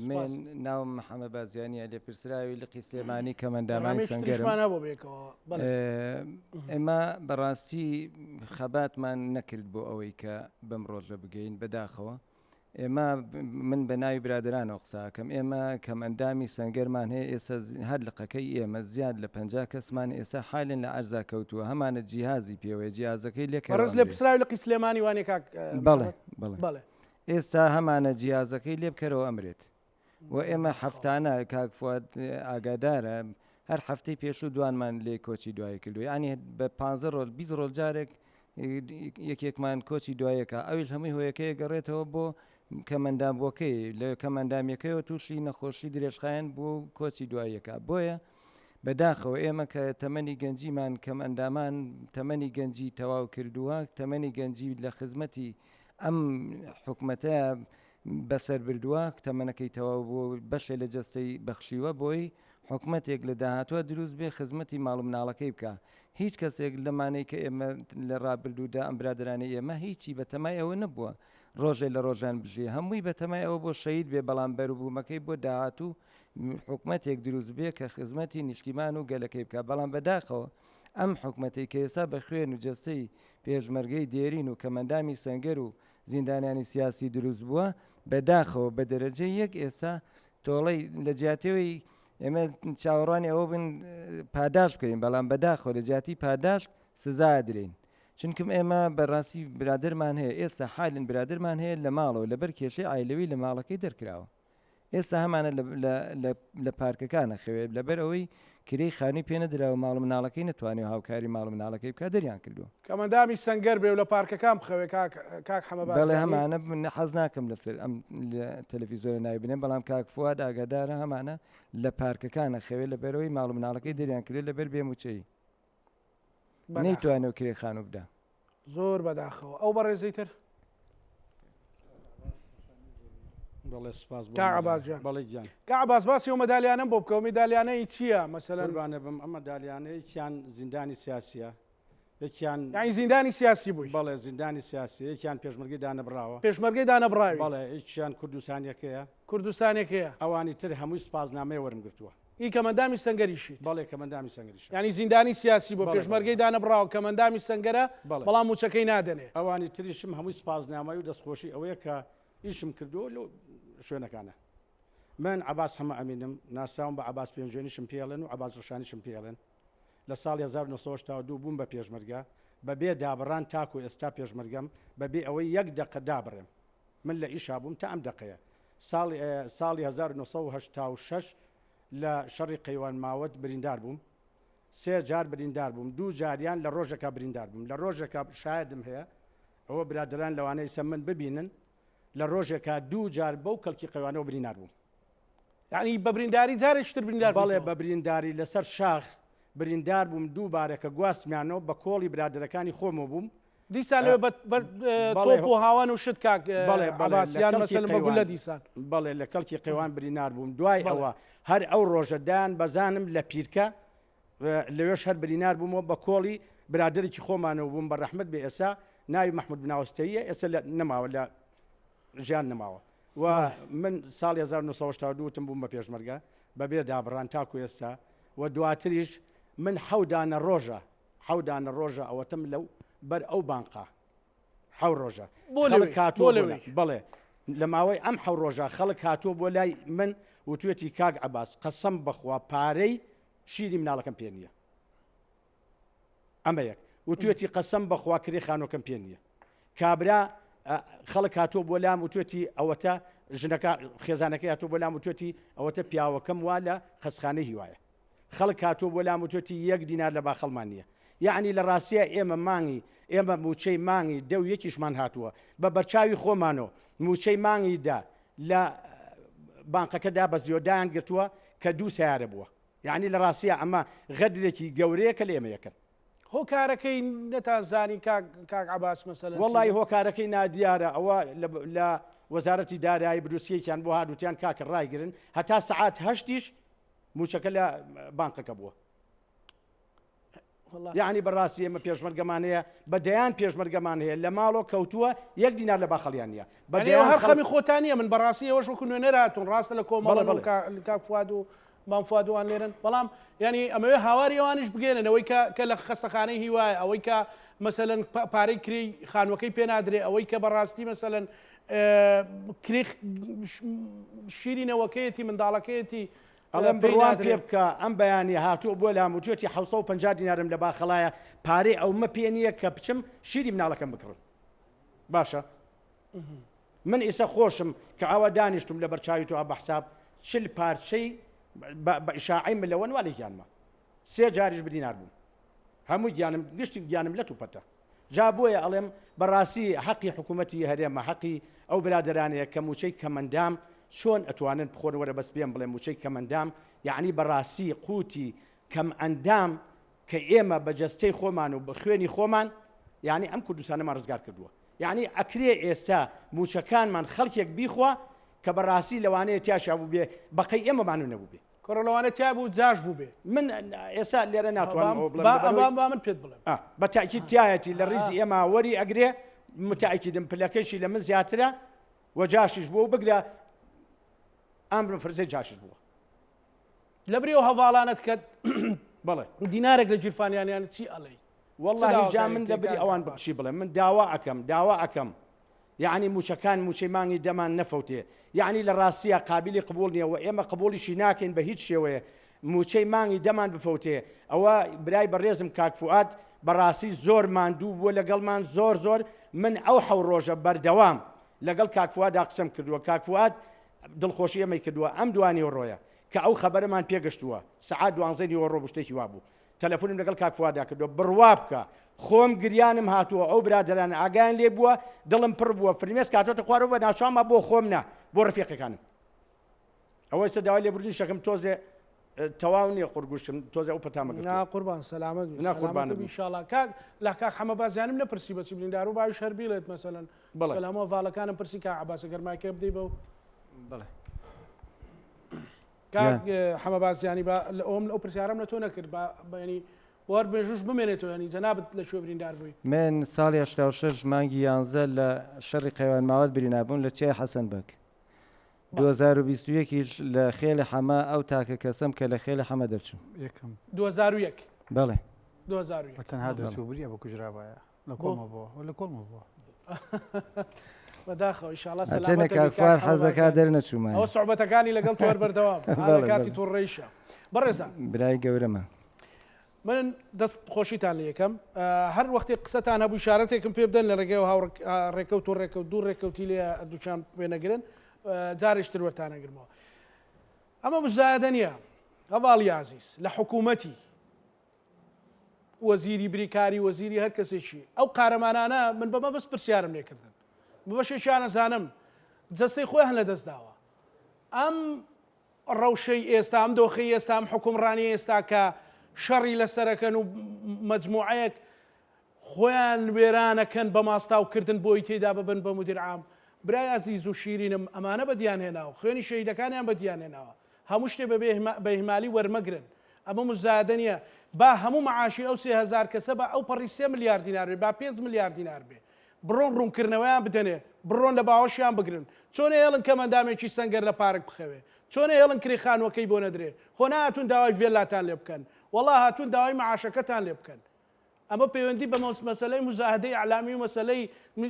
من ناوم محەممەد بازیانیە لێپرسراوی لقی سلێمانی کەمەندامانی سەنگەرم. ئێمە بەڕاستی خەباتمان نەکرد بۆ ئەوەی کە بەم ڕۆژە بگەین بەداخەوە ئێمە من بە ناوی برادەرانەوە قسە ئەکەم ئێمە کەمئەندامی سەنگەرمان هەیە ئێستا هەر لقەکەی ئێمە زیاد لە 50 کەسمان ئێستا حالێن لە عەرزا کەوتووە هەمانە جیهازی پێوەیە جیازەکەی لێ بەڕێز لێپرسراوی لقی سلێمانی وانە کاک بەڵێ بەڵێ ئێستا هەمانە جیازەکەی لێ بکەرەوە ئەمرێت و ئێمە هەفتانە کاک فواد ئاگادارە هەر هەفتەی پێشوو دوانمان لێ کۆچی دوایی کردو یعنی بە پ ڕۆژ 20 ڕۆژ جارێک یەکێکمان کۆچی دوایەکە ئەویش هەمووی هۆیەکەی گەڕێتەوە بۆ کەمەندامبووەکەی لە کەمەندامیەکەیەوە تووشی نەخۆشی درێژخایەن بوو و کۆچی دوایەکە بۆیە بەداخەوە ئێمە کە تەمەنی گەنجیمان کەمئەندامان تەمەنی گەنجی تەواو کردووە تەمەنی گەنجی لە خزمەتی ئەم حکومەتە بەسەر بردووە، تەمەنەکەی تەواو بووە و بەشێ لە جەستەی بەخشیوە بۆی. حکومەتێک لە داهاتوە دروست بێ خزمەتی ماڵ و مناڵەکەی بکا هیچ کەسێک لەمانەی کە ئێمە لە ڕابردوودا ئەم برادەرانەی ئێمە هیچی بە تەمای ئەوە نەبووە ڕۆژێ لە ڕۆژان بژی هەمووی بە تەمای ئەوە بۆ شەهید بێ بەڵام بەروبوومەکەی بۆ داهاتوو حکومەتێک دروست بێ کە خزمەتی نیشتیمان و گەلەکەی بکا بەڵام بەداخەوە ئەم حکومەتەی کە ئێستا بە خوێن و جەستەی پێشمەرگەی دێرین و کەمەندامی سەنگەر و زیندانیانی سیاسی دروست بووە بەداخەوە بە دەرەجەی یەک ئێستا تۆڵەی لە جیاتەوەی ئێمە چاوەڕوانی ئەوە بن پاداشت بکەین بەڵام بەداخەوە لە جیاتی پاداشت سزا درین چونکم ئێمە بەڕاستی برادەرمان هەیە ئێستا حالن برادەرمان هەیە لە ماڵەوە لەبەر کێشەی عایلەوی لە ماڵەکەی دەرکراوە ئێستا هەمانە لە پارکەکان ئەخەوێت لەبەر ئەوەی کرێی خانووی پێ نەدراوە ماڵ و مناڵەکەی نەتوانیوە هاوکاری ماڵ و مناڵەکەی بکات دەریان کردووە. کەمئەندامی سەنگەر بێ و لە پارکەکان بخەوێ کاک کاک حەمە بەڵێ بارزانی. هەمانە من حەز ناکەم لەسەر ئەم تەلەفیزۆنە ناوی بنێم بەڵام کاک فواد ئاگادارە هەمانە لە پارکەکان ئەخەوێ لەبەرئەوەی ماڵ و مناڵەکەی دەریان کردووە لەبەر بێ مووچەیی. نەیتوانێ کرێ خانوو بدا. زۆر بەداخەوە ئەو بەڕێزەی تر. بەڵێ سپاس بۆ عباس جان بەڵێ گیان کا عباس باسی ئەو مەدالیانەم بۆ بکەوە میدالیانەی چییە مەسەلەن قوربانە بم ئەم مەدالیانە یەکیان زیندانی سیاسیە یەکیان یعنی زیندانی سیاسی بووی بەڵێ زیندانی سیاسی یەکیان پێشمەرگەی دانەبڕاوە پێشمەرگەی دانەبڕاوی بەڵێ یەکیان کوردستانیەکەیە کوردستانێکەیە ئەوانی تر هەمووی سپاسنامەیە وەرم گرتووە ئی کەمەندامی سەنگەریشیت؟ بەڵێ کەمەندامی سەنگەریشم. یانی زیندانی سیاسی بووە، پێشمەرگەی دانەبڕاوە، کەمەندامی سەنگەرە، بەڵام مووچەکەی نادەنێ. ئەوانی تریشم هەمووی سپاسنامەی و دەستخۆشی ئەوەیە کە ئیشم کردووە لەو شوێنەکانە. من عەباس حەمە ئەمینم، ناسراوم بە عەباس پێنجوێنیشم پێ ئەڵێن و عەباس ڕەشانیشم پێ ئەڵێن. لە ساڵی 1982 بووم بە پێشمەرگە، بە بێ دابڕان تاکوو ئێستا پێشمەرگەم، بە بێ ئەوەی یەک دەقە دابڕێم. من لە ئیشا بووم تا ئەم دەقەیە. ساڵی ساڵی 1986 لە شەڕی قەیوان ماوەت بریندار بووم. سێ جار بریندار بووم. دوو جاریان لە ڕۆژێکا بریندار بووم. لە ڕۆژێکا شایەدم هەیە، ئەوە برادەران لەوانەیە ئیسە من ببینن، لە ڕۆژێکا دوو جار بەو کەڵکی قەیوانەوە برینار بووم. یانی بە برینداری جارێکی تر بریندار بەڵێ بوویتەوە؟ بە برینداری لەسەر شاخ بریندار بووم، دووبارە کە گواستمیانەوە بە کۆڵی برادەرەکانی خۆمەوە بووم، دیسان لەوێ بە بە بەڵێ تۆپ و هاوان و شت کاک بەڵێ بەڵێ عەباس لە یان کەڵکی مەسەلەن بە گوللە قەیوان دیسان. بەڵێ لە کەڵکی قەیوان برینار بووم دوای بەڵێ. ئەوە هەر ئەو ڕۆژە دایان بەزانم لە پیرکە لەوێش هەر برینار بوومەوە بە کۆڵی برادەرێکی خۆمانەوە بووم بە ڕەحمەت بێ ئێسا ناوی مەحمود بناوەستەییە ئێستا لە نەماوە لە ژیان نەماوە و بەڵێ. من ساڵی 1982 وتم بووم بە پێشمەرگە بەبێ دابڕان تاکو ئێستا و دواتریش من حەو دانە ڕۆژە حەو دانە ڕۆژە ئەوەتم لەو بەر ئەو بانقە حەو ڕۆژە بۆ خەڵک لەوێی؟ هاتووە بۆ بۆ لەوێی؟ لای بەڵێ لە ماوەی ئەم حەو ڕۆژە خەڵک هاتووە بۆ لای من وتوێتی کاک عەباس قەسەم بەخوا پارەی شیری مناڵەکەم پێ نییە ئەمە یەک وتوێتی قەسەم بەخوا کرێ خانۆکەم پێ نییە کابرا خەڵک هاتووە بۆ لام وتوێتی ئەوەتە ژنەکە خێزانەکەی هاتووە بۆ لام وتوێتی ئەوەتە پیاوەکەم وا لە خەسخانەی هیوایە خەڵک هاتووە بۆ لام وتوێتی یەک دینار لە باخەڵمان نییە. یەعنی لە ڕاستیا ئێمە مانگی ئێمە مووچەی مانگی دە و یەکیشمان هاتووە بە بەرچاوی خۆمانەوە مووچەی مانگی دە لە بانقەکە دابەزیوە دایان گرتووە کە دوو سەیارە بووە. یەعنی لە ڕاستیا ئەمە غەدرێکی گەورەیە کە لە ئێمە یەکەن. هۆکارەکەی نەتان زانی کاک کاک عەباس مەسەلەن چی وەڵی بوو؟ هۆکارەکەی نادیارە ئەوە لە وەزارەتی دارایی بروسکەیەکیان بۆ هات وتیان کاکە ڕایگرن هەتا سەعات هەشتیش موچەکە لە بانقەکە بووە یعنی بەڕاستی ئێمە پێشمەرگەمان هەیە بە دەیان پێشمەرگەمان هەیە لە ماڵۆ کەوتووە یەک دینار لە باخەڵیان نییە بە دەیان هەر خەمی خۆتان نییە من بەڕاستی ئێوەش وەکو نوێنەر هاتوون ڕاستە لە کۆمەڵە کاک فواد و مام فواد وان لێرن بەڵام ینی ئەمەوێ هاواری ئەوانیش بگەێنن ئەوەی کە کە لە خەستەخانەی هیوایە ئەوەی کە مەسەلەن پارەی کرێی خانوەکەی پێ نادرێ ئەوەی کە بەڕاستی مەسەلەن کرێ شیری نەوەکەیەتی منداڵەکەیەتی ئەڵێم بڕوام پێ بکە ئەم بەیانیە هاتووە بۆ لام وتوێتی 750 دینارم لە باخەڵایە پارەی ئەومە پێ نییە کە بچم شیری مناڵەکەم بکڕم باشە من ئیسە خۆشم کە ئاوا دانیشتم لە بەرچاوی تۆ بە حساب چل پارچەی بە ئیشاعی ملەوەن وا لە گیانمە سێ جاریش برینار بووم هەموو گیانم گشتی گیانم لەت و پەتە جا بۆیە ئەڵێم بەڕاستی حەقی حکوومەتی هەرێمە حەقی ئەو برادەرانەیە کە مووچەی کەمەندام چۆن ئەتوانن بخۆن وەرە بەس پێم بڵێ مووچەی کەمەندام یعنی بەڕاستی قوتی کەم ئەندام کە ئێمە بە جەستەی خۆمان و بە خوێنی خۆمان یعنی ئەم کوردستانەمان ڕزگار کردووە یعنی ئەکرێ ئێستا مووچەکانمان خەڵکێک بیخوا کە بەڕاستی لەوانەیە تیاشا بووبێ بەقەی ئێمەمان و نەبووبێ. کوڕە لەوانەیە تیا بوو جاش بوو بێ. من ئێستا لێرە ناتوانم ئەوە بڵێم با با با من پێت بڵێم. ئا بە تەئکید تیایەتی لە ڕیزی ئێمە وەری ئەگرێ متەئکیدم پلەکەیشی لە من زیاترە و جاشیش بووە و بگرە ئامر فرزەی جاشیش بووە. لەبری ئەو هەڤاڵانەت کە بەڵێ دینارێک لە گیرفانیان یان چی ئەڵێی؟ وەڵڵاهی جا من لەبری ئەوان چی بڵێم من داوا ئەکەم داوا ئەکەم یەعنی موچەکان موچەی مانگی دەمان نەفەوتێ یەعنی لە ڕاستیا قابیلی قبوڵ نیە وە ئێمە قبوڵیشی ناکەین بە هیچ شێوەیە موچەی مانگی دەمان بفەوتێ ئەوە برای بەڕێزم کاک فوئاد بەڕاستی زۆر ماندوو بووە لەگەڵمان زۆر زۆر من ئەو حەو ڕۆژە بەردەوام لەگەڵ کاک فوادا قسەم کردووە کاک فواد دڵخۆشی ئێمەی کردووە ئەم دوانیوەڕۆیە کە ئەو خەبەرەمان پێگەشتووە سەعات دوانزەی نیوەڕۆ بوو شتێکی وابوو تەلەفونم لەگەڵ کاک فوادا کردووە بڕوا بکە خۆم گریانم هاتووە ئەو برادەرانە ئاگایان لێ بووە دڵم پڕ بووە فرمێسک هاتۆتە خوارەوە بە ناچاوما بۆ خۆم نا بۆ ڕفیقەکانم ئەوە ئێستا داوای لێبوردنیش دەکەم تۆزێ تەواو نییە قورگوشتم تۆزێ ئەو پەتامە گرتووە. نا قوربان سەلامەت بی نا قوربانت سەلامەت بی بم. ئیشاڵا کاک لە کاک حەمە بازیانم نەپرسی بەچی بریندار و باویش هەر بیڵێت مەسەلەن بەڵێ. لە هەموو هەڤاڵەکانم پرسی کاک عەباس گەر مایکە بدەی بەو بەڵێ. کاک حەمە بازیانی با ئەوم ئەو پرسیارەم لە تۆ نەکرد با ینی بۆ هەر مێژووش بمێنێتەوە ینی جەنابت لە کوێ بریندار بووی؟ من ساڵی 86 مانگی یانزە لە شەڕی قەیوان ماوەت برینا بووم لە چیای حەسەن بەگ. 2021 یش لە خێلی حەمە ئەو تاکە کەسەم کە لە خێلی حەمە دەرچووم. یەکەم. 2001. بەڵێ. 2001. بە تەنها دەرچوو بریا بکوژرابایە. لە کۆڵمە بووە لە کۆڵمە بووە. بەداخەوە ئیشاڵا ئەچێنە سەلامەت کاک فواد حەزەکا دەرنەچوومایە. ئەوە سوعبەتەکانی لەگەڵ تۆر بەردەوام بەڵێ کاتی بەڵێ. توڕەیشە بەڕێزان برای گەورەمە. من دەست خۆشیتان لێ یەکەم هەر وەختێک قسەتان هەبوو ئیشارەتێکم پێ بدەن لە ڕێگەی هاوڕ ڕێکەوت و ڕێکەوت دوو ڕێکەوتی لێ دووچان پێ نەگرن جارێکی تر وەرتانەگرمەوە ئەمە مزایەدە نییە هەڤاڵی ئازیز لە حکوومەتی وەزیری بریکاری وەزیری هەر کەسێکی ئەو قارەمانانە من بەمە بەس پرسیارم لێکردن بە بەشێکیان ئەزانم جەستەی خۆیان لەدەست داوە ئەم ڕەوشەی ئێستا ئەم دۆخەی ئێستا ئەم حکومڕانی ئێستا کە شەڕی لەسەرەکەن و مەجموعەیەک خۆیان وێرانەکەن بە ماستاوکردن بۆی تێدا ببن بە مدیر عام برای ئازیز و شیرینم ئەمانە بەدیان هێناوە خوێنی شەهیدەکانیان بەدیان هێناوە هەموو شتێ بە بە ئیهمالی وەرمەگرن. ئەمە موزایەدە نییە. با هەموو مەعاشی ئەو 3000 کەسە با ئەو پەڕی سێ ملیار دینار بێ، با پێنج ملیار دینار بێ. بڕۆن ڕوونکردنەوەیان بدەنێ، بڕۆن لە باوەشیان بگرن. چۆن ئەیەڵن کەمئەندامێکی سەنگەر لە پارک بخەوێ؟ چۆن ئەیەڵن کرێی خانووەکەی بۆ نەدرێ؟ خۆ نەهاتوون داوای ڤێللاتان لێ بکەن. وەڵا هاتوون داوای مەعاشەکەتان لێ بکەن. ئەمە پەیوەندی بە مەسەلەی موزاهەدەی ئیعلامی و مەسەلەی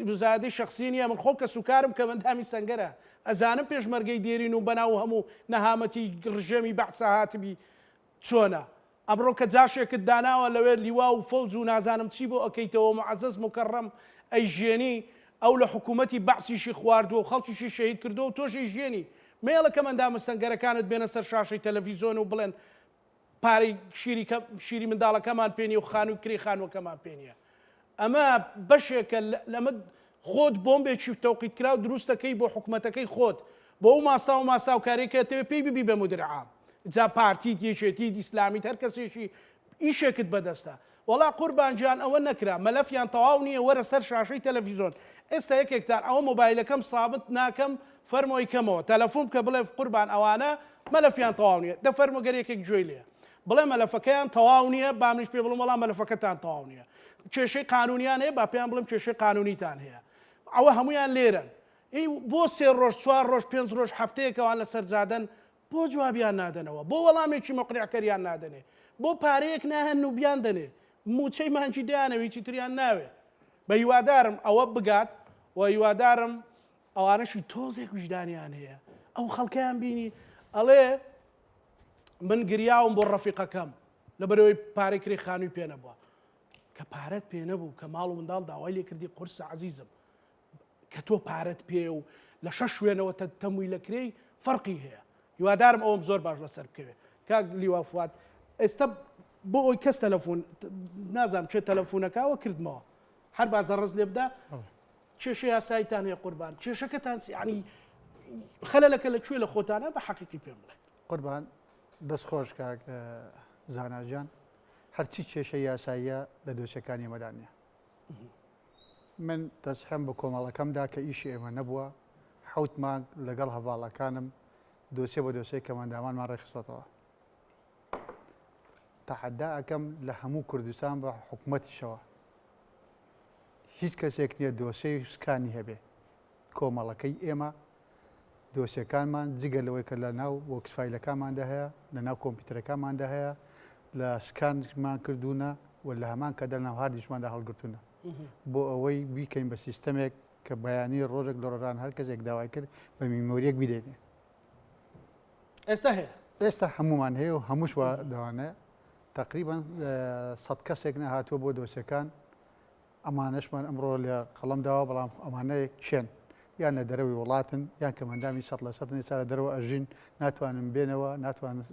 موزاهەدەی شەخسی نییە، من خۆم کەسوکارم کەمئەندامی سەنگەرە، ئەزانم پێشمەرگەی دێرین و بەناو هەموو نەهامەتی ڕژێمی بەعسا هاتبی چۆنە. ئەمڕۆ کە جاشێکت داناوە لەوێ لیوا و فەوج و نازانم چی بۆ ئەکەیتەوە موعەزەز موکەڕەم ئەیژێنی، ئەو لە حکوومەتی بەعسیشی خواردووە و خەڵکیشی شەهید کردووە و تۆش ئەیژێنی. مەیەڵە کەمئەندامە سەنگەرەکانت بێنە سەر شاشەی تەلەڤیزۆن و بڵێن پارەی شیری شیری منداڵەکەمان پێ نیە و خانووی کرێی خانووەکەمان پێ نیە ئەمە بەشێکە لەمە خۆت بۆمبێکی تەوقیت کراو دروستەکەی بۆ حکومەتەکەی خۆت بۆ ئەو ماستاو و ماستاوکاریە کە ئەتەوێ پێی ببی بە مدیر عام جا پارتیت یەکێتیت ئیسلامیت هەر کەسێکی ئیشێکت بەدەستە وەڵا قوربان گیان ئەوە نەکرا مەلەفیان تەواو نیە وەرە سەر شاشەی تەلەفیزۆن ئێستا یەکێکتان ئەوە مۆبایلەکەم سابت ناکەم فەرموو ئەیکەمەوە تەلەفون بکە بڵێ قوربان ئەوانە مەلەفیان تەواو نیە دە فەرموو گەر یەکێک گوێی لێیە بڵێ مەلەفەکەیان تەواو نیە با منیش پێ بڵێم وەڵا مەلەفەکەتان تەواو نیە کێشەی قانونیان هەیە با پێیان بڵێم کێشەی قانونیتان هەیە ئەوە هەمویان لێرەن ئی بۆ سێ ڕۆژ چوار ڕۆژ پێنج ڕۆژ هەفتەیەک ئەوان لەسەر جادەن بۆ جوابیان نادەنەوە؟ بۆ وەڵامێکی مقنعکەریان نادەنێ؟ بۆ پارەیەک ناهێنن و بیاندەنێ؟ مووچەی مانگی دەیانەوێ هیچی تریان ناوێ. بە هیوادارم ئەوە بگات و هیوادارم ئەوانەشی تۆزێک ویژدانیان هەیە ئەو خەڵکەیان بینی ئەڵێ من گریاوم بۆ ڕەفیقەکەم لەبەرەوەی پارەی کرێی خانووی پێ نەبووە. کە پارەت پێ نەبوو کە ماڵ و منداڵ داوای لێکردی قورسە عەزیزم. کە تۆ پارەت پێ و لە شەش شوێنەوە تەمویل ئەکرێی فەرقی هەیە هیوادارم ئەوەم زۆر باش لەسەر بکەوێ کاک لیوا فواد ئێستا بۆ ئەوی کەس تەلەفۆن نازانم چێ تەلەفۆنەکەەوە کردمەوە هەر با زەڕز لێ بدا کێشە یاساییتان هەیە قوربان کێشەکەتان ینی خەلەلەکە لە کوێ لە خۆتانە بە حەقیقی پێم بڵێ قوربان دەست خۆش کاک زانا گیان هەرچی کێشە یاساییە لە دۆسیەکانی ئێمەدا نییە من تەسحیم بە کۆمەڵەکەم دا کە ئیشی ئێمە نەبووە، حەوت مانگ لەگەڵ هەڤاڵەکانم دۆسیە بە دۆسیەی کەمئەندامانمان ڕێکخستۆتەوە. تەحەدا ئەکەم لە هەموو کوردستان بە حکومەتیشەوە هیچ کەسێک نییە دۆسێی سکانی هەبێ. کۆمەڵەکەی ئێمە دۆسیەکانمان جگە لەوەی کە لە ناو box فایلەکانماندا هەیە، لە ناو کۆمپیوتەرەکانماندا هەیە، لە سکانمان کردوونە و لە هەمان کاتدا لە ناو هاردیشماندا هەڵگرتوونە بۆ ئەوەی بیکەین بە سیستەمێک کە بەیانی ڕۆژێک لە ڕۆژان هەر کەسێک داوای کرد بە میمۆریەک بیدەینێ. ئێستا هەیە؟ ئێستا هەموومان هەیە و هەمووش وا دەوانێ تەقریبەن سەد کەسێک نەهاتووە بۆ دۆسیەکان ئەمانەشمان ئەمڕۆ لە قەڵەم داوە، بەڵام ئەمانە کێن؟ یان لە دەرەوەی وڵاتن، یان کەمئەندامی سەد لە سەدن ئێستا لە دەرەوە ئەژین، ناتوانن بێنەوە، ناتوانن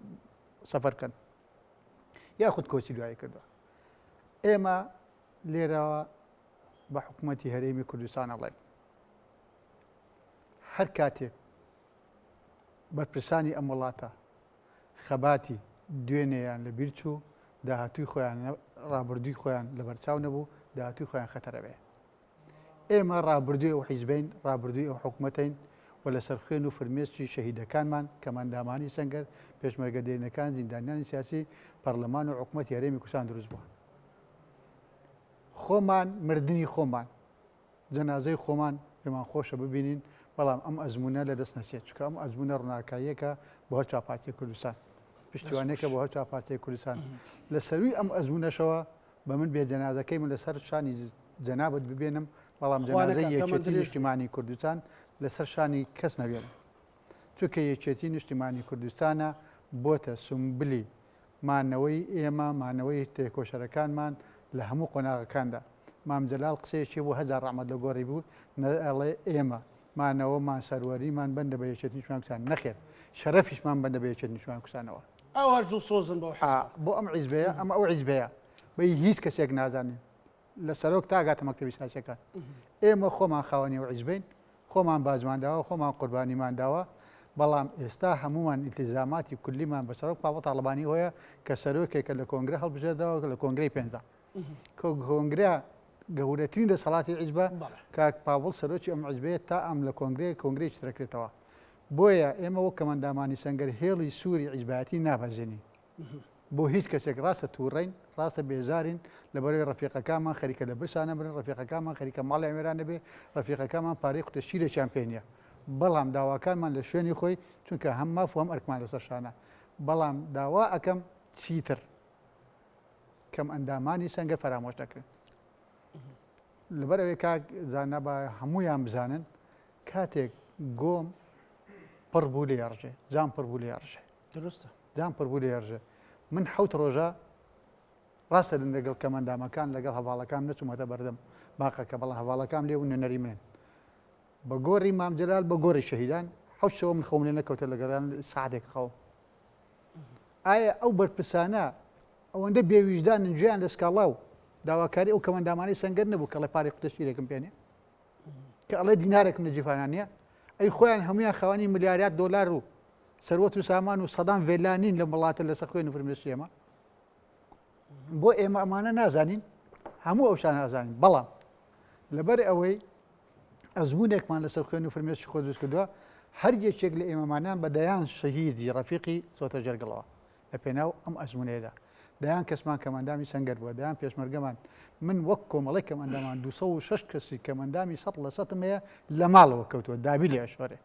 سەفەر بکەن، یاخود کۆچی دوایی کردووە. ئێمە لێرەوە بە حکوومەتی هەرێمی کوردستان ئەڵێن هەر کاتێک بەرپرسانی ئەم وڵاتە خەباتی دوێنێیان لە بیر چوو، داهاتووی خۆیان ڕابردووی خۆیان لەبەرچاو نەبوو، داهاتووی خۆیان خەتەرە بێ. ئێمە ڕابردووی ئەو حیزبەین، ڕابردووی ئەو حکومەتەین و لەسەر خوێن و فرمێسکی شەهیدەکانمان، کەمئەندامانی سەنگەر، پێشمەرگە دێرینەکان، زیندانیانی سیاسی، پەڕلەمان و حکومەتی هەرێمی کوردستان دروست بووە. خۆمان مردنی خۆمان، جەنازەی خۆمان پێمان خۆشە ببینین، بەڵام ئەم ئەزموونە لە دەست نەچێت، چونکە ئەم ئەزموونە ڕووناکاییەکە بۆ هەر چوار پارچەی کوردستان، پشتیوانییەکە بۆ هەر چوار پارچەی کوردستان. لە سەرووی ئەم ئەزموونەشەوە بە من بێ جەنازەکەی من لەسەر شانی جەنابت ببێنم، بەڵام جەنازەی یەکێتی نیشتیمانی کوردستان لەسەر شانی کەس نەبێنم، چونکە یەکێتی نیشتیمانی کوردستانە بۆتە سومبلی مانەوەی ئێمە، مانەوەی تێکۆشەرەکانمان لە هەموو قۆناغەکاندا. مام جەلال قسەیەکی هەبوو هەزار ڕەحمەت لە گۆڕی بوو، ئەڵێ ئێمە مانەوەمان، سەروەریمان بەندە بە یەکێتی نیشتمانی کوردستان. نەخێر، شەرەفیشمان بەندە بە یەکێتی نیشتمانی کوردستانەوە. ئەوهاش دڵسۆزن بەو حیزبە. بۆ ئەم حیزبەیە، ئەمە ئەو حیزبەیە. بە هیچ کەسێک نازانین. لە سەرۆک تا گاتە مەکتەبی سیاسیەکان. ئێمە خۆمان خاوەنی ئەو حیزبەین، خۆمان باجمان داوە، خۆمان قوربانیمان داوە، بەڵام ئێستا هەموومان ئیلتیزاماتی کولیمان بە سەرۆک پاڤڵ تاڵەبانی هۆیە کە سەرۆکێکە لە کۆنگرە هەڵبژێردراوە لە کۆنگرەی پێنجدا. کۆنگرە گەورەترین دەسەڵاتی حیزبە، کاک پاڤڵ سەرۆکی ئەم حیزبەیە تا ئەم لە کۆنگرەیە کۆنگرەیەکی ترەکرێتەوە. بۆیە ئێمە وەک کەمئەندامانی سەنگەر هێڵی سووری حیزبایەتی نابەزێنین. بۆ هیچ کەسێک ڕاستە تووڕەین ڕاستە بێزارین لەبەرەوەی ڕەفیقەکانمان خەریکە لە برسانە برن ڕەفیقەکانمان خەریکە ماڵیان وێران دەبێ ڕەفیقەکانمان پارەی قوتە شیرێکیان پێ نییە بەڵام داواکانمان لە شوێنی خۆی چونکە هەم ماف و هەم ئەرکمان لەسەر شانە بەڵام داوا ئەکەم چیتر کەم ئەندامانی سەنگەر فەرامۆش نەکرێن لەبەر ئەوەی کاک زانا با هەمویان بزانن کاتێک گۆم پڕ بوو لێ ڕژێ جام پڕ بوو لێ ڕژێ دروستە جام پڕ بوو لێ ڕژێ من حەوت ڕۆژە ڕاستە لەگەڵ کەمەندامەکان لەگەڵ هەواڵەکان نەچوومەتە بەردەم باقەکە بەڵام هەواڵەکان لێ و نوێنەری منن بە گۆڕی مام جەلال بە گۆڕی شەهیدان حەوت شەوە من خەوم لێ نەکەوتە لەگەڵیان ساعتێک خەوم ئایا ئەو بەرپرسانە ئەوەندە بێویژدانن گوێیان لە سکاڵا و داواکاری ئەو کەمەندامانەی سەنگەر نەبوو کە ئەڵێ پارەی قوتە شیرێکم پێ نییە کە ئەڵێ دینارێکم لە جیفانا نییە ئەی خۆیان هەمویان خاوەنی ملیارات دۆلار و سەروەت و سامان و سەدان ڤێلا نین لەم وڵاتە لەسەر خوێن و فرمێسکی ئێمە بۆ ئێمە ئەمانە نازانین هەموو ئەو شتانە ئەزانین بەڵام لەبەر ئەوەی ئەزمونێکمان لەسەر خوێن و فرمێسکی خۆ دروست کردووە هەر یەکێک لە ئێمەمانان بە دەیان شەهیدی ڕەفیقی چۆتە جەرگڵەوە لە پێناو ئەم ئەزمونەیەدا دەیان کەسمان کەمئەندامی سەنگەر بووە دەیان پێشمەرگەمان من وەک کۆمەڵی کەمئەندامان 206 کەسی کەمئەندامی سەد لە سەتم هەیە لە ماڵەوە کەوتووە دابی لێ ئەشۆرێ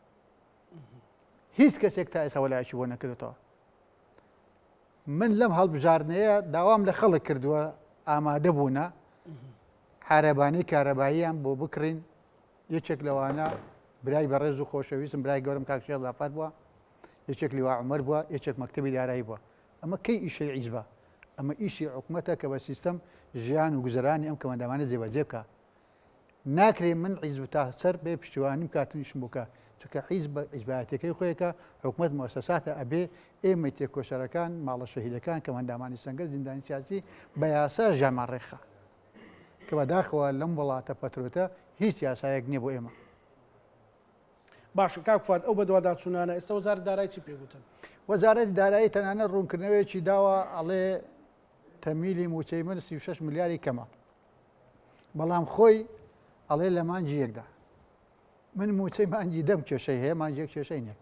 هیچ کەسێک تا ئێستا وەلایەکی بۆ نەکردێتەوە من لەم هەڵبژاردنەیە داوام لە خەڵک کردووە ئامادە بوونە عارەبانەی کارەباییان بۆ بکڕین یەکێک لەوانە برای بەڕێز و خۆشەویستم برای گەورم کاک شێخ زافەر بووە یەکێک لیوا عومەر بووە یەکێک مەکتەبی دارایی بووە ئەمە کەی ئیشەی عیزبە ئەمە ئیشی حکومەتە کە بە سیستەم ژیان و گوزەرانی ئەم کەمەندامانە جێبەجێ بکە ناکرێ من حیزب تا سەر بێ پشتیوانیم کاتن ئیشم بکە چونکە حیزب بە حیزبایەتەکەی خۆیەکە حکومەت موسەساتە ئەبێ ئێمەی تێکۆشەرەکان ماڵە شەهیدەکان کەمەندامانی سەنگەر زیندانی سیاسی بە یاسا ژیانمان ڕێکخا کە بەداخەوە لەم وڵاتە پەترۆتە هیچ یاسایەک نییە بۆ ئێمە. باشە کاک فواد ئەو بەدواداچوونانە ئێستا وەزارەت دارایی چی پێگوتن؟ وەزارەتی دارایی تەنانەت ڕوونکردنەوەیەکی داوە ئەڵێ تەمیلی مووچەی من 36 ملیاری کەمە بەڵام خۆی ئەڵێ لە مانگی یەکدا من مووچەی مانگی دەم کێشەی هەیە مانگی یەک کێشەی نییە.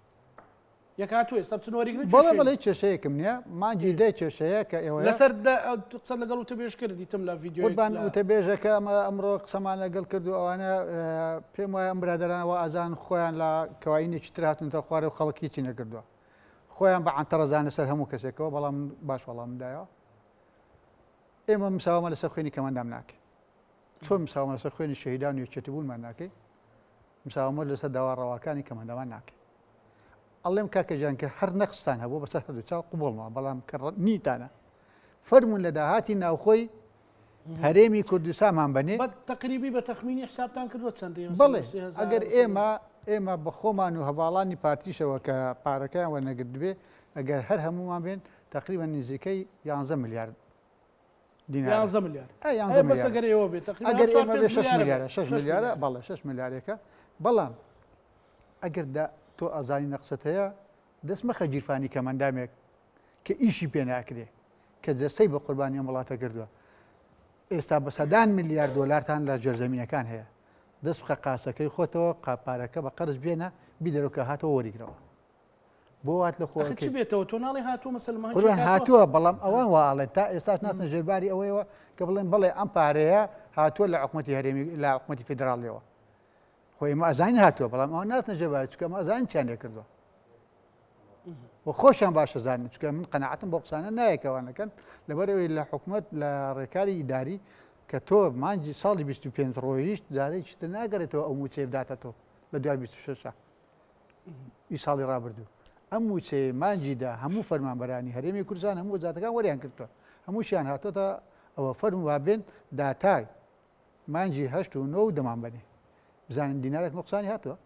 یەک هاتووە ئێستا بچن وەریگرن بەڵێ بەڵێ کێشەیەکم نییە مانگی دە کێشەیە کە ئێوە لەسەر قسە لەگەڵ وتەبێژ کرد دیتم لە ڤیدیۆ قوربان وتەبێژەکە ئەمە ئەمڕۆ قسەمان لەگەڵ کرد و ئەوانە پێم وایە ئەم برادەرانەوە ئازان خۆیان لە کەواینێکی تر هاتونتە خوارێ و خەڵک هیچی نەکردووە خۆیان بە عەنتەڕەزانە سەر هەموو کەسێکەوە بەڵام باش وەڵام دایەوە ئێمە مساوەمە لەسەر خوێنی کەمەندام ناکەین چۆن مساوەمە لەسەر خوێنی شەهیدان و یەکێتی بوونمان ناکەین مساوەمە لەسەر داوا ڕەواکانی کەمەندامان ناکەین ئەڵێم کاکە گیان کە هەر نەقستان هەبوو بەسەر هەردوو چاو قبوڵمە بەڵام کە نیتانە فەرمونون لە داهاتی ناوخۆی هەرێمی کوردستانمان بەنێ بە تەقریبی بە تەخمینی حسابتان کردووە چەندە بەڵێ ئەگەر ئێمە ئێمە بە خۆمان و هەواڵانی پارتیشەوە کە پارەکەیان وەرنەگرتبێ ئەگەر هەر هەمومان بێن تقریبا نزیکەی 11 ملیارد دینار 11 ملیار ئە بەس ئەگەر ئێوە بێت ئەگەر ئێمە بێ 6 ملیارە 6 ملیارە بەڵێ 6 ملیارێکە بەڵام ئەگەر دا تۆ ئازانی نەقسەت هەیە دەست مەخە گیرفانی کەمەندامێک کە ئیشی پێ ناکرێ کە جەستەی بە قوربانی ئەم وڵاتە کردووە ئێستا بە سەدان ملیار دۆلارتان لە ژێرزەمینەکان هەیە دەست بخە قاسەکەی خۆتەوە قاپارەکە بە قەرز بێنە بیدەرەوە کە هاتەوە وەریگرەوە بۆ وات لە خۆ چ بێتەوە تۆ ناڵێ هاتووە مەسەلەن قوربان هاتووە بەڵام ئەوان وا ئەڵێن تا ئێستاش ناتنە ژێرباری ئەوەیەوە کە بڵێن بەڵێ ئەم پارەیە هاتووە لە حکومەتی هەرێمی لە حکومەتی فیدراڵیەوە خۆ ئێمە ئەزانین هاتووە بەڵام ئەوان ناتنە ژێرباری چونکە ئەمە ئەزانین چیان لێ کردووە و خۆشیان باشە زانن چونکە من قەناعەتم بۆ قسانە نایە کە ئەوان دەکەن لەبەرئەوەی لە حکومەت لە ڕێکاری ئیداری کە تۆ مانگی ساڵی 25 ڕۆیشت جارێکی تر ناگەڕێتەوە ئەو مووچەیە بداتە تۆ لە دوای 26 ی ساڵی ڕابردوو ئەم مووچەیە مانگیدا هەموو فەرمانبەرانی هەرێمی کوردستان هەموو وەزارەتەکان وەریان کردووە هەمووشیان هاتۆتە ئەوە فەرموو با بێن داتای مانگی هەشت و نۆ و دەمان بەنێ بزانن دینارێک نوقسانی هاتووە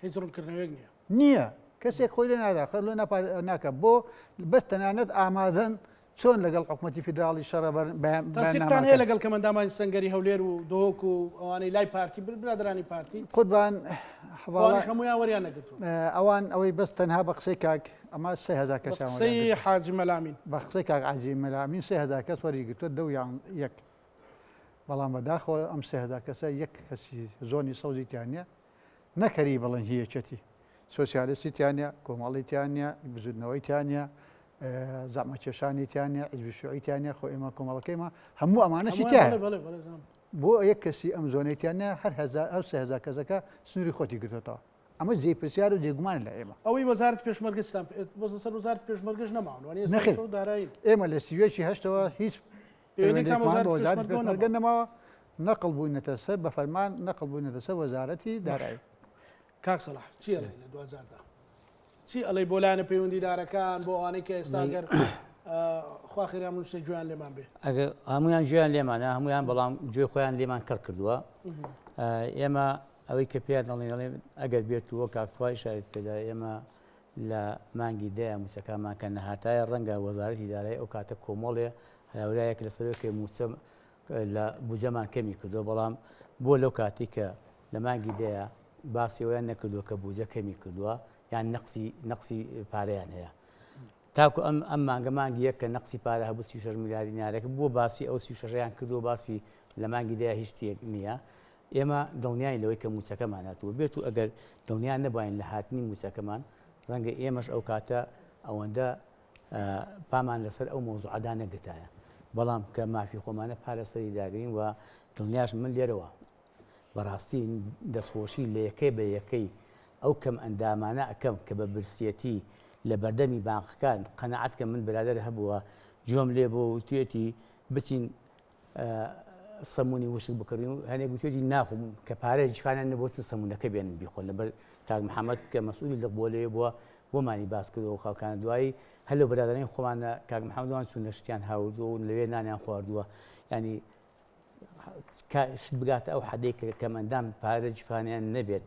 هیچ ڕوونکردنەوەیەک نییە نییە کەسێک خۆی لێ نادا خەر لێ ناکە بۆ بەس تەنانەت ئامادەن چۆن لەگەڵ حکوومەتی فیدراڵی شەڕە تەنسیقتان هەیە لەگەڵ کەمەندامانی سەنگەری هەولێر و دهۆک و ئەوانەی لای پارتی برادرانی پارتی قوربان هەواڵیش هەمویان وەریان نەگرتووە ئەوان ئەوەی بەس تەنها بە قسەی کاک ئەمە 3000 کەسیان قسەی حاجی مەلامین بە قسەی کاک حاجی مەلامین 3000 کەس وەری گرتووە دە یان یەک بەڵام بەداخەوە ئەم 3000 کەسە یەک کەسی زۆنی سەوزی تیا نییە نەک هەری بڵێن هی یەکێتی سۆسیالیستی تیا نییە کۆمەڵی تیا نییە بزوتنەوەی تیا نییە زەحمەتکێشانی تیا نییە حیزبی شیوعی تیا نییە خۆ ئێمە کۆمەڵەکەیمە هەموو ئەمانەشی تیا بۆ یەک کەسی ئەم زۆنەی تیا نییە هەر هەزار ئەو 3000 کەسەکە سنووری خۆتی گرتوێتەوە ئەمە جێی پرسیار و جێگومانە لە ئێمە. ئەوەی وەزارەتی پێشمەرگە چتان پێ بەس لەسەر وەزارەتی پێشمەرگەش نەماون وانیە ئێستا نەخێر لەسەر دارایین. ئێمە لە 31 هەشتەوە هیچ پەیوەندیتان بە پەیوەندیەکمان بە وەزارەتی وەزارەتی پێشمەرگەوە پێشمەرگە نەماوە. نەماوە نەقڵ بووینەتە سەر بە فەرمان نەقڵ بووینەتە سەر وەزارەتی باش دارایی. کاک سەڵاح چی ئەڵێی لە دواجاردا؟ چی ئەڵێی بۆ لایەنە پەیوەندیدارەکان بۆ ئەوانەی کە ئێستا گەر خوا خێریان بنووسێ گوێیان لێمان بێ؟ ئەگەر هەمویان گوێیان لێمانە هەمویان بەڵام گوێی خۆیان لێمان کەڕ کردووە ئێمە ئەوەی کە پێیان دەڵێن دەڵێن ئەگەر بێت و کاک فواد ئیشارەت پێدا ئێمە لە مانگی دەیە مووچەکانمان کە نەهاتایە ڕەنگە وەزارەتی دارایی ئەو کاتە کۆمەڵێ هەراورایەک لەسەر کە مووچە لە بودجەمان کەمی کردووە بەڵام بۆ لەو کاتی کە لە مانگی دەیە باسی ئەویان نەکردووە کە بودجە کەمی کردووە یان نەقسی نەقسی پارەیان هەیە تاکو ئەم ئەم مانگە مانگی یەک کە نەقسی پارە هەبوو 36 ملیار دینارێک بووە باسی ئەو 36یان کردووە باسی لە مانگی دەیە هیچ شتێک نییە ئێمە دڵنیاین لەوەی کە مووچەکەمان هاتووە، بێت و ئەگەر دڵنیا نەباین لە هاتنی مووچەکەمان، ڕەنگە ئێمەش ئەو کاتە ئەوەندە پامان لەسەر ئەو مەوزوعە دانەگرتایە. بەڵام کە مافی خۆمانە پا لەسەری داگرین و دڵنیاشم من لێرەوە بەڕاستی دەستخۆشی لە یەکەی بە یەکەی ئەو کەم ئەندامانە ئەکەم کە بە برسیەتی لە بەردەمی بانقەکان قەناعەت کە من برادەر هەبووە گوێم لێ بووە وتویەتی بچین سەمونی وشک بکڕین و هەنێک گوتوێتی ناخۆم کە پارە جیفانیان نەبوو چ سەمونەکە بێنن بیخۆن لەبەر کاک محەممەد کە مەسئولی لق بۆ لەوێ بووە بۆمانی باس کردەوە خەڵکانە دوایی هەر لەو برادەرانی خۆمانە کاک محەممەد وان چوون لە شتیان هاوردووە و لەوێ نانیان خواردووە ینی شت بگاتە ئەو حەدەی کە کەمئەندام پارە جیفانیان نەبێت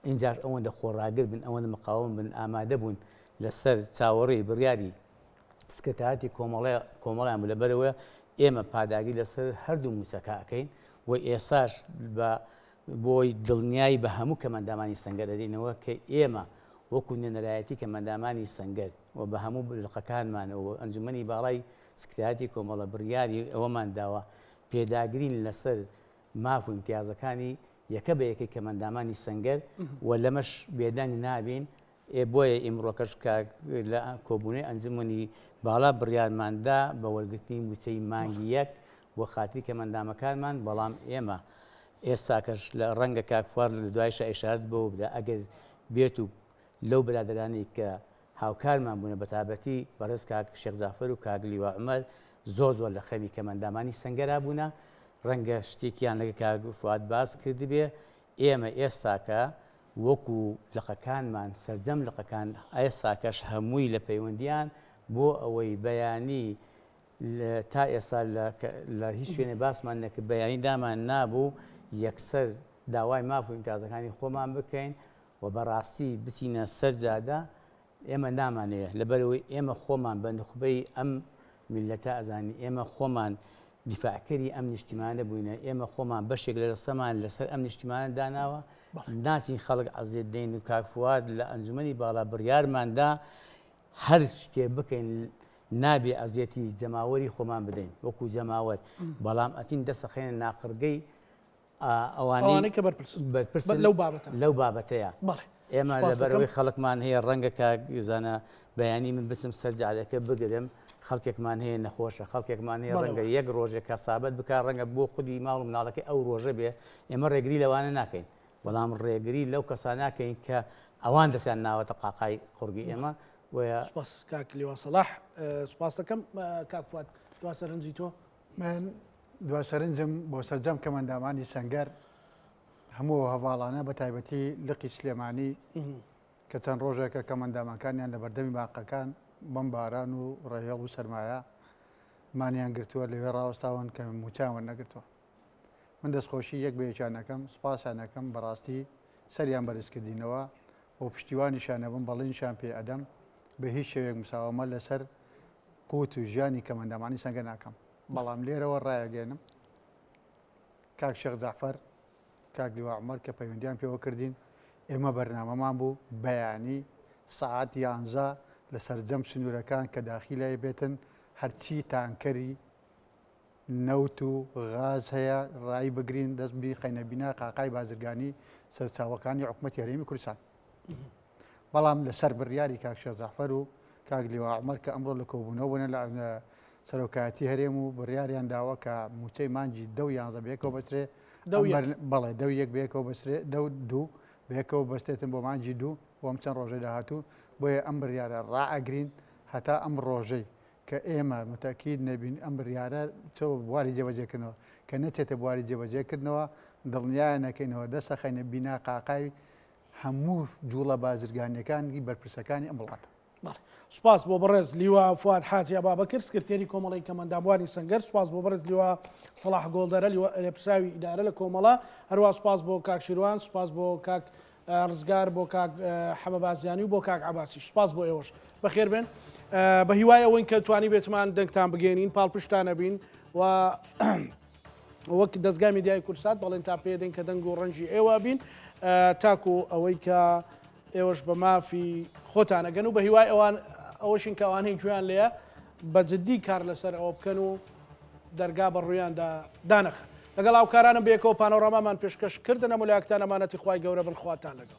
ئینجاش ئەوەندە خۆڕاگر بن ئەوەندە مقاوم بن ئامادە بوون لەسەر چاوەڕێی بڕیاری سکرتایەتی کۆمەڵە کۆمەڵیان بوو لەبەرئەوە ئێمە پاداگری لەسەر هەردوو مووچەکە ئەکەین و ئێساش بە بۆی دڵنیایی بە هەموو کەمەندامانی سەنگەر ئەدەینەوە کە ئێمە وەکو نوێنەرایەتی کەمەندامانی سەنگەر و بە هەموو لقەکانمانەوە و ئەنجومەنی باڵای سکرتایەتی کۆمەڵە بڕیاری ئەوەمان داوە پێداگرین لەسەر ماف و ئیمتیازەکانی یەکە بە یەکەی کەمەندامانی سەنگەر و لەمەش بێدەنگ نابین. ئێ بۆیە ئیمڕۆکەش کاک لە کۆبوونەوەی ئەنجومەنی باڵا بڕیارمان دا بە وەرگرتنی مووچەی مانگی یەک بۆ خاتری کەمئەندامەکانمان، بەڵام ئێمە ئێستاکەش لە ڕەنگە کاک فواد لە دوایشا ئیشارەت بەوە بدا ئەگەر بێت و لەو برادەرانەی کە هاوکارمان بوونە بەتابەتی بەڕێز کاک شێخ جافەر و کاک لیوا عومەر زۆر زۆر لە خەمی کەمئەندامانی سەنگەرا بوونە ڕەنگە شتێکیان لەگە کاک فواد باس کردبێ ئێمە ئێستاکە وەکو لقەکانمان سەرجەم لقەکان ئێستاکەش هەمووی لە پەیوەندیان بۆ ئەوەی بەیانی تا ئێستا لە هیچ شوێنێ باسمان نەکرد بەیانی دامان نابوو یەکسەر داوای ماف و ئیمتیازەکانی خۆمان بکەین و بەڕاستی بچینە سەر جادە ئێمە نامانەوێت لەبەرئەوەی ئێمە خۆمان بە نوخبەی ئەم میللەتە ئەزانین، ئێمە خۆمان دیفاعکەری ئەم نیشتیمانە بووینە، ئێمە خۆمان بەشێک لە جەستەمان لەسەر ئەم نیشتیمانە داناوە، ناچین خەڵک عەزێت دەین و کاک فواد لە ئەنجومەنی باڵا بڕیارمان دا هەر شتێ بکەین نابێ ئەزیەتی جەماوەری خۆمان بدەین وەکو جەماوەر، بەڵام ئەچین دەسەخەینە ناقڕگەی ئەوانەی کە بەرپرسن بەرپرسن لەو بابەتە لەو بابەتەیە بەڵێ ئێمە لەبەرەوەی خەڵکمان هەیە ڕەنگە کاک زانا بەیانی من بچم سەر جادەکە بگرم خەڵکێکمان هەیە نەخۆشە خەڵکێکمان هەیە ڕەنگە یەک ڕۆژێک کەسابەت بک ڕەنگە بۆ خودی ماڵ و مناڵەکەی ئەو ڕۆژە بێ ئێمە ڕێگری لەوانە ناکەین بەڵام ڕێگری لەو کەسان ناکەین کە ئەوان دەستیان ناوەتە قاقای قوڕگی ئێمە بۆیە سپاس کاک لیوا سەڵاح سپاس دەکەم کاک فواد دوا سەرنجی تۆ من دوا سەرنجم بۆ سەرجەم کەمئەندامانی سەنگەر، هەموو ئەو هەڤاڵانە بە تایبەتی لقی سلێمانی کە چەند ڕۆژێکە کەمئەندامەکانیان لە بەردەمی بانقەکان بەم باران و ڕەهێڵ و سەرمایە مانیان گرتووە لەوێ ڕاوەستاون کە مووچەیان وەرنەگرتووە. من دەستخۆشی یەک بە یەکیان ئەکەم، سوپاسیان ئەکەم، بەڕاستی سەریان بەرز کردینەوە و پشتیوانیشیان ئەبم، بەڵێنیشیان پێ ئەدەم بە هیچ شێوەیەک مساوەمە لەسەر قوت و ژیانی کەمئەندامانی سەنگەر ناکەم. بەڵام لێرەوە ڕایەگەیەنم کاک شێخ جەعفەر، کاک لیوا عومەر کە پەیوەندیان پێوە کردین، ئێمە بەرنامەمان بوو بەیانی سەعات یانزە لە سەرجەم سنوورەکان کە داخیلای بێتن هەرچی تانکەری نەوت و غاز هەیە ڕای بگرین دەست بیخەینە بینا قاقای بازرگانی سەرچاوەکانی حکومەتی هەرێمی کوردستان. بەڵام لەسەر بڕیاری کاک شێخ جەعفەر و کاک لیوا عومەر کە ئەمڕۆ لە کۆبوونەوە بوونە لە سەرۆکایەتی هەرێم و بڕیاریان داوە کە مووچەی مانگی دە و یانزە بەیەکەوە بەسترێ بەڵێ دە و یەک بەیەکەوە بەسترێ دە و دوو بەیەکەوە بەستێتن بۆ مانگی دوو بۆ ئەم چەند ڕۆژەی داهاتوو بۆیە ئەم بڕیارە ڕائەگرین هەتا ئەم ڕۆژەی کە ئێمە متەکید نەبین ئەم بڕیارە چۆ بواری جێبەجێکردنەوە کە نەچێتە بواری جێبەجێکردنەوە دڵنیایان نەکەینەوە دەستەخەینە بینا قاقای هەموو جوڵە بازرگانیەکانی بەرپرسەکانی ئەم وڵاتە. بەڵێ سوپاس بۆ بەڕێز لیوا فواد حاجی ئەبابەکر سکرتێری کۆمەڵەی کەمئەنداموانی سەنگەر سوپاس بۆ بەڕێز لیوا سەڵاح گۆڵدەرە لێپرسراوی ئیدارە لە کۆمەڵە هەروە سوپاس بۆ کاک شیروان سوپاس بۆ کاک ڕزگار بۆ کاک حەمە بازیانی و بۆ کاک عباسیش سوپاس بۆ ئێوەش بەخێر بێن بە هیوای ئەوەین کە توانی بێتمان دەنگتان بگەێنین پاڵپشتان نەبین و وەک دەزگای میدیای کوردسات بەڵێنتان پێدەین کە دەنگ و ڕەنگی ئێوە بین تاکو ئەوەی کە ئێوەش بە مافی خۆتان ئەگەن و بە هیوای ئەوان ئەوەشین کە ئەوانەی گوێیان لێیە بە جددی کار لەسەر ئەوە بکەن و دەرگا بە ڕوویاندا دانەخەن. لەگەڵ هاوکارانم بەیەکەوە پانۆرامامان پێشکەش کردن هەموو لایەکتان ئەمانەتی خوای گەورە بن خواتان لەگەڵ.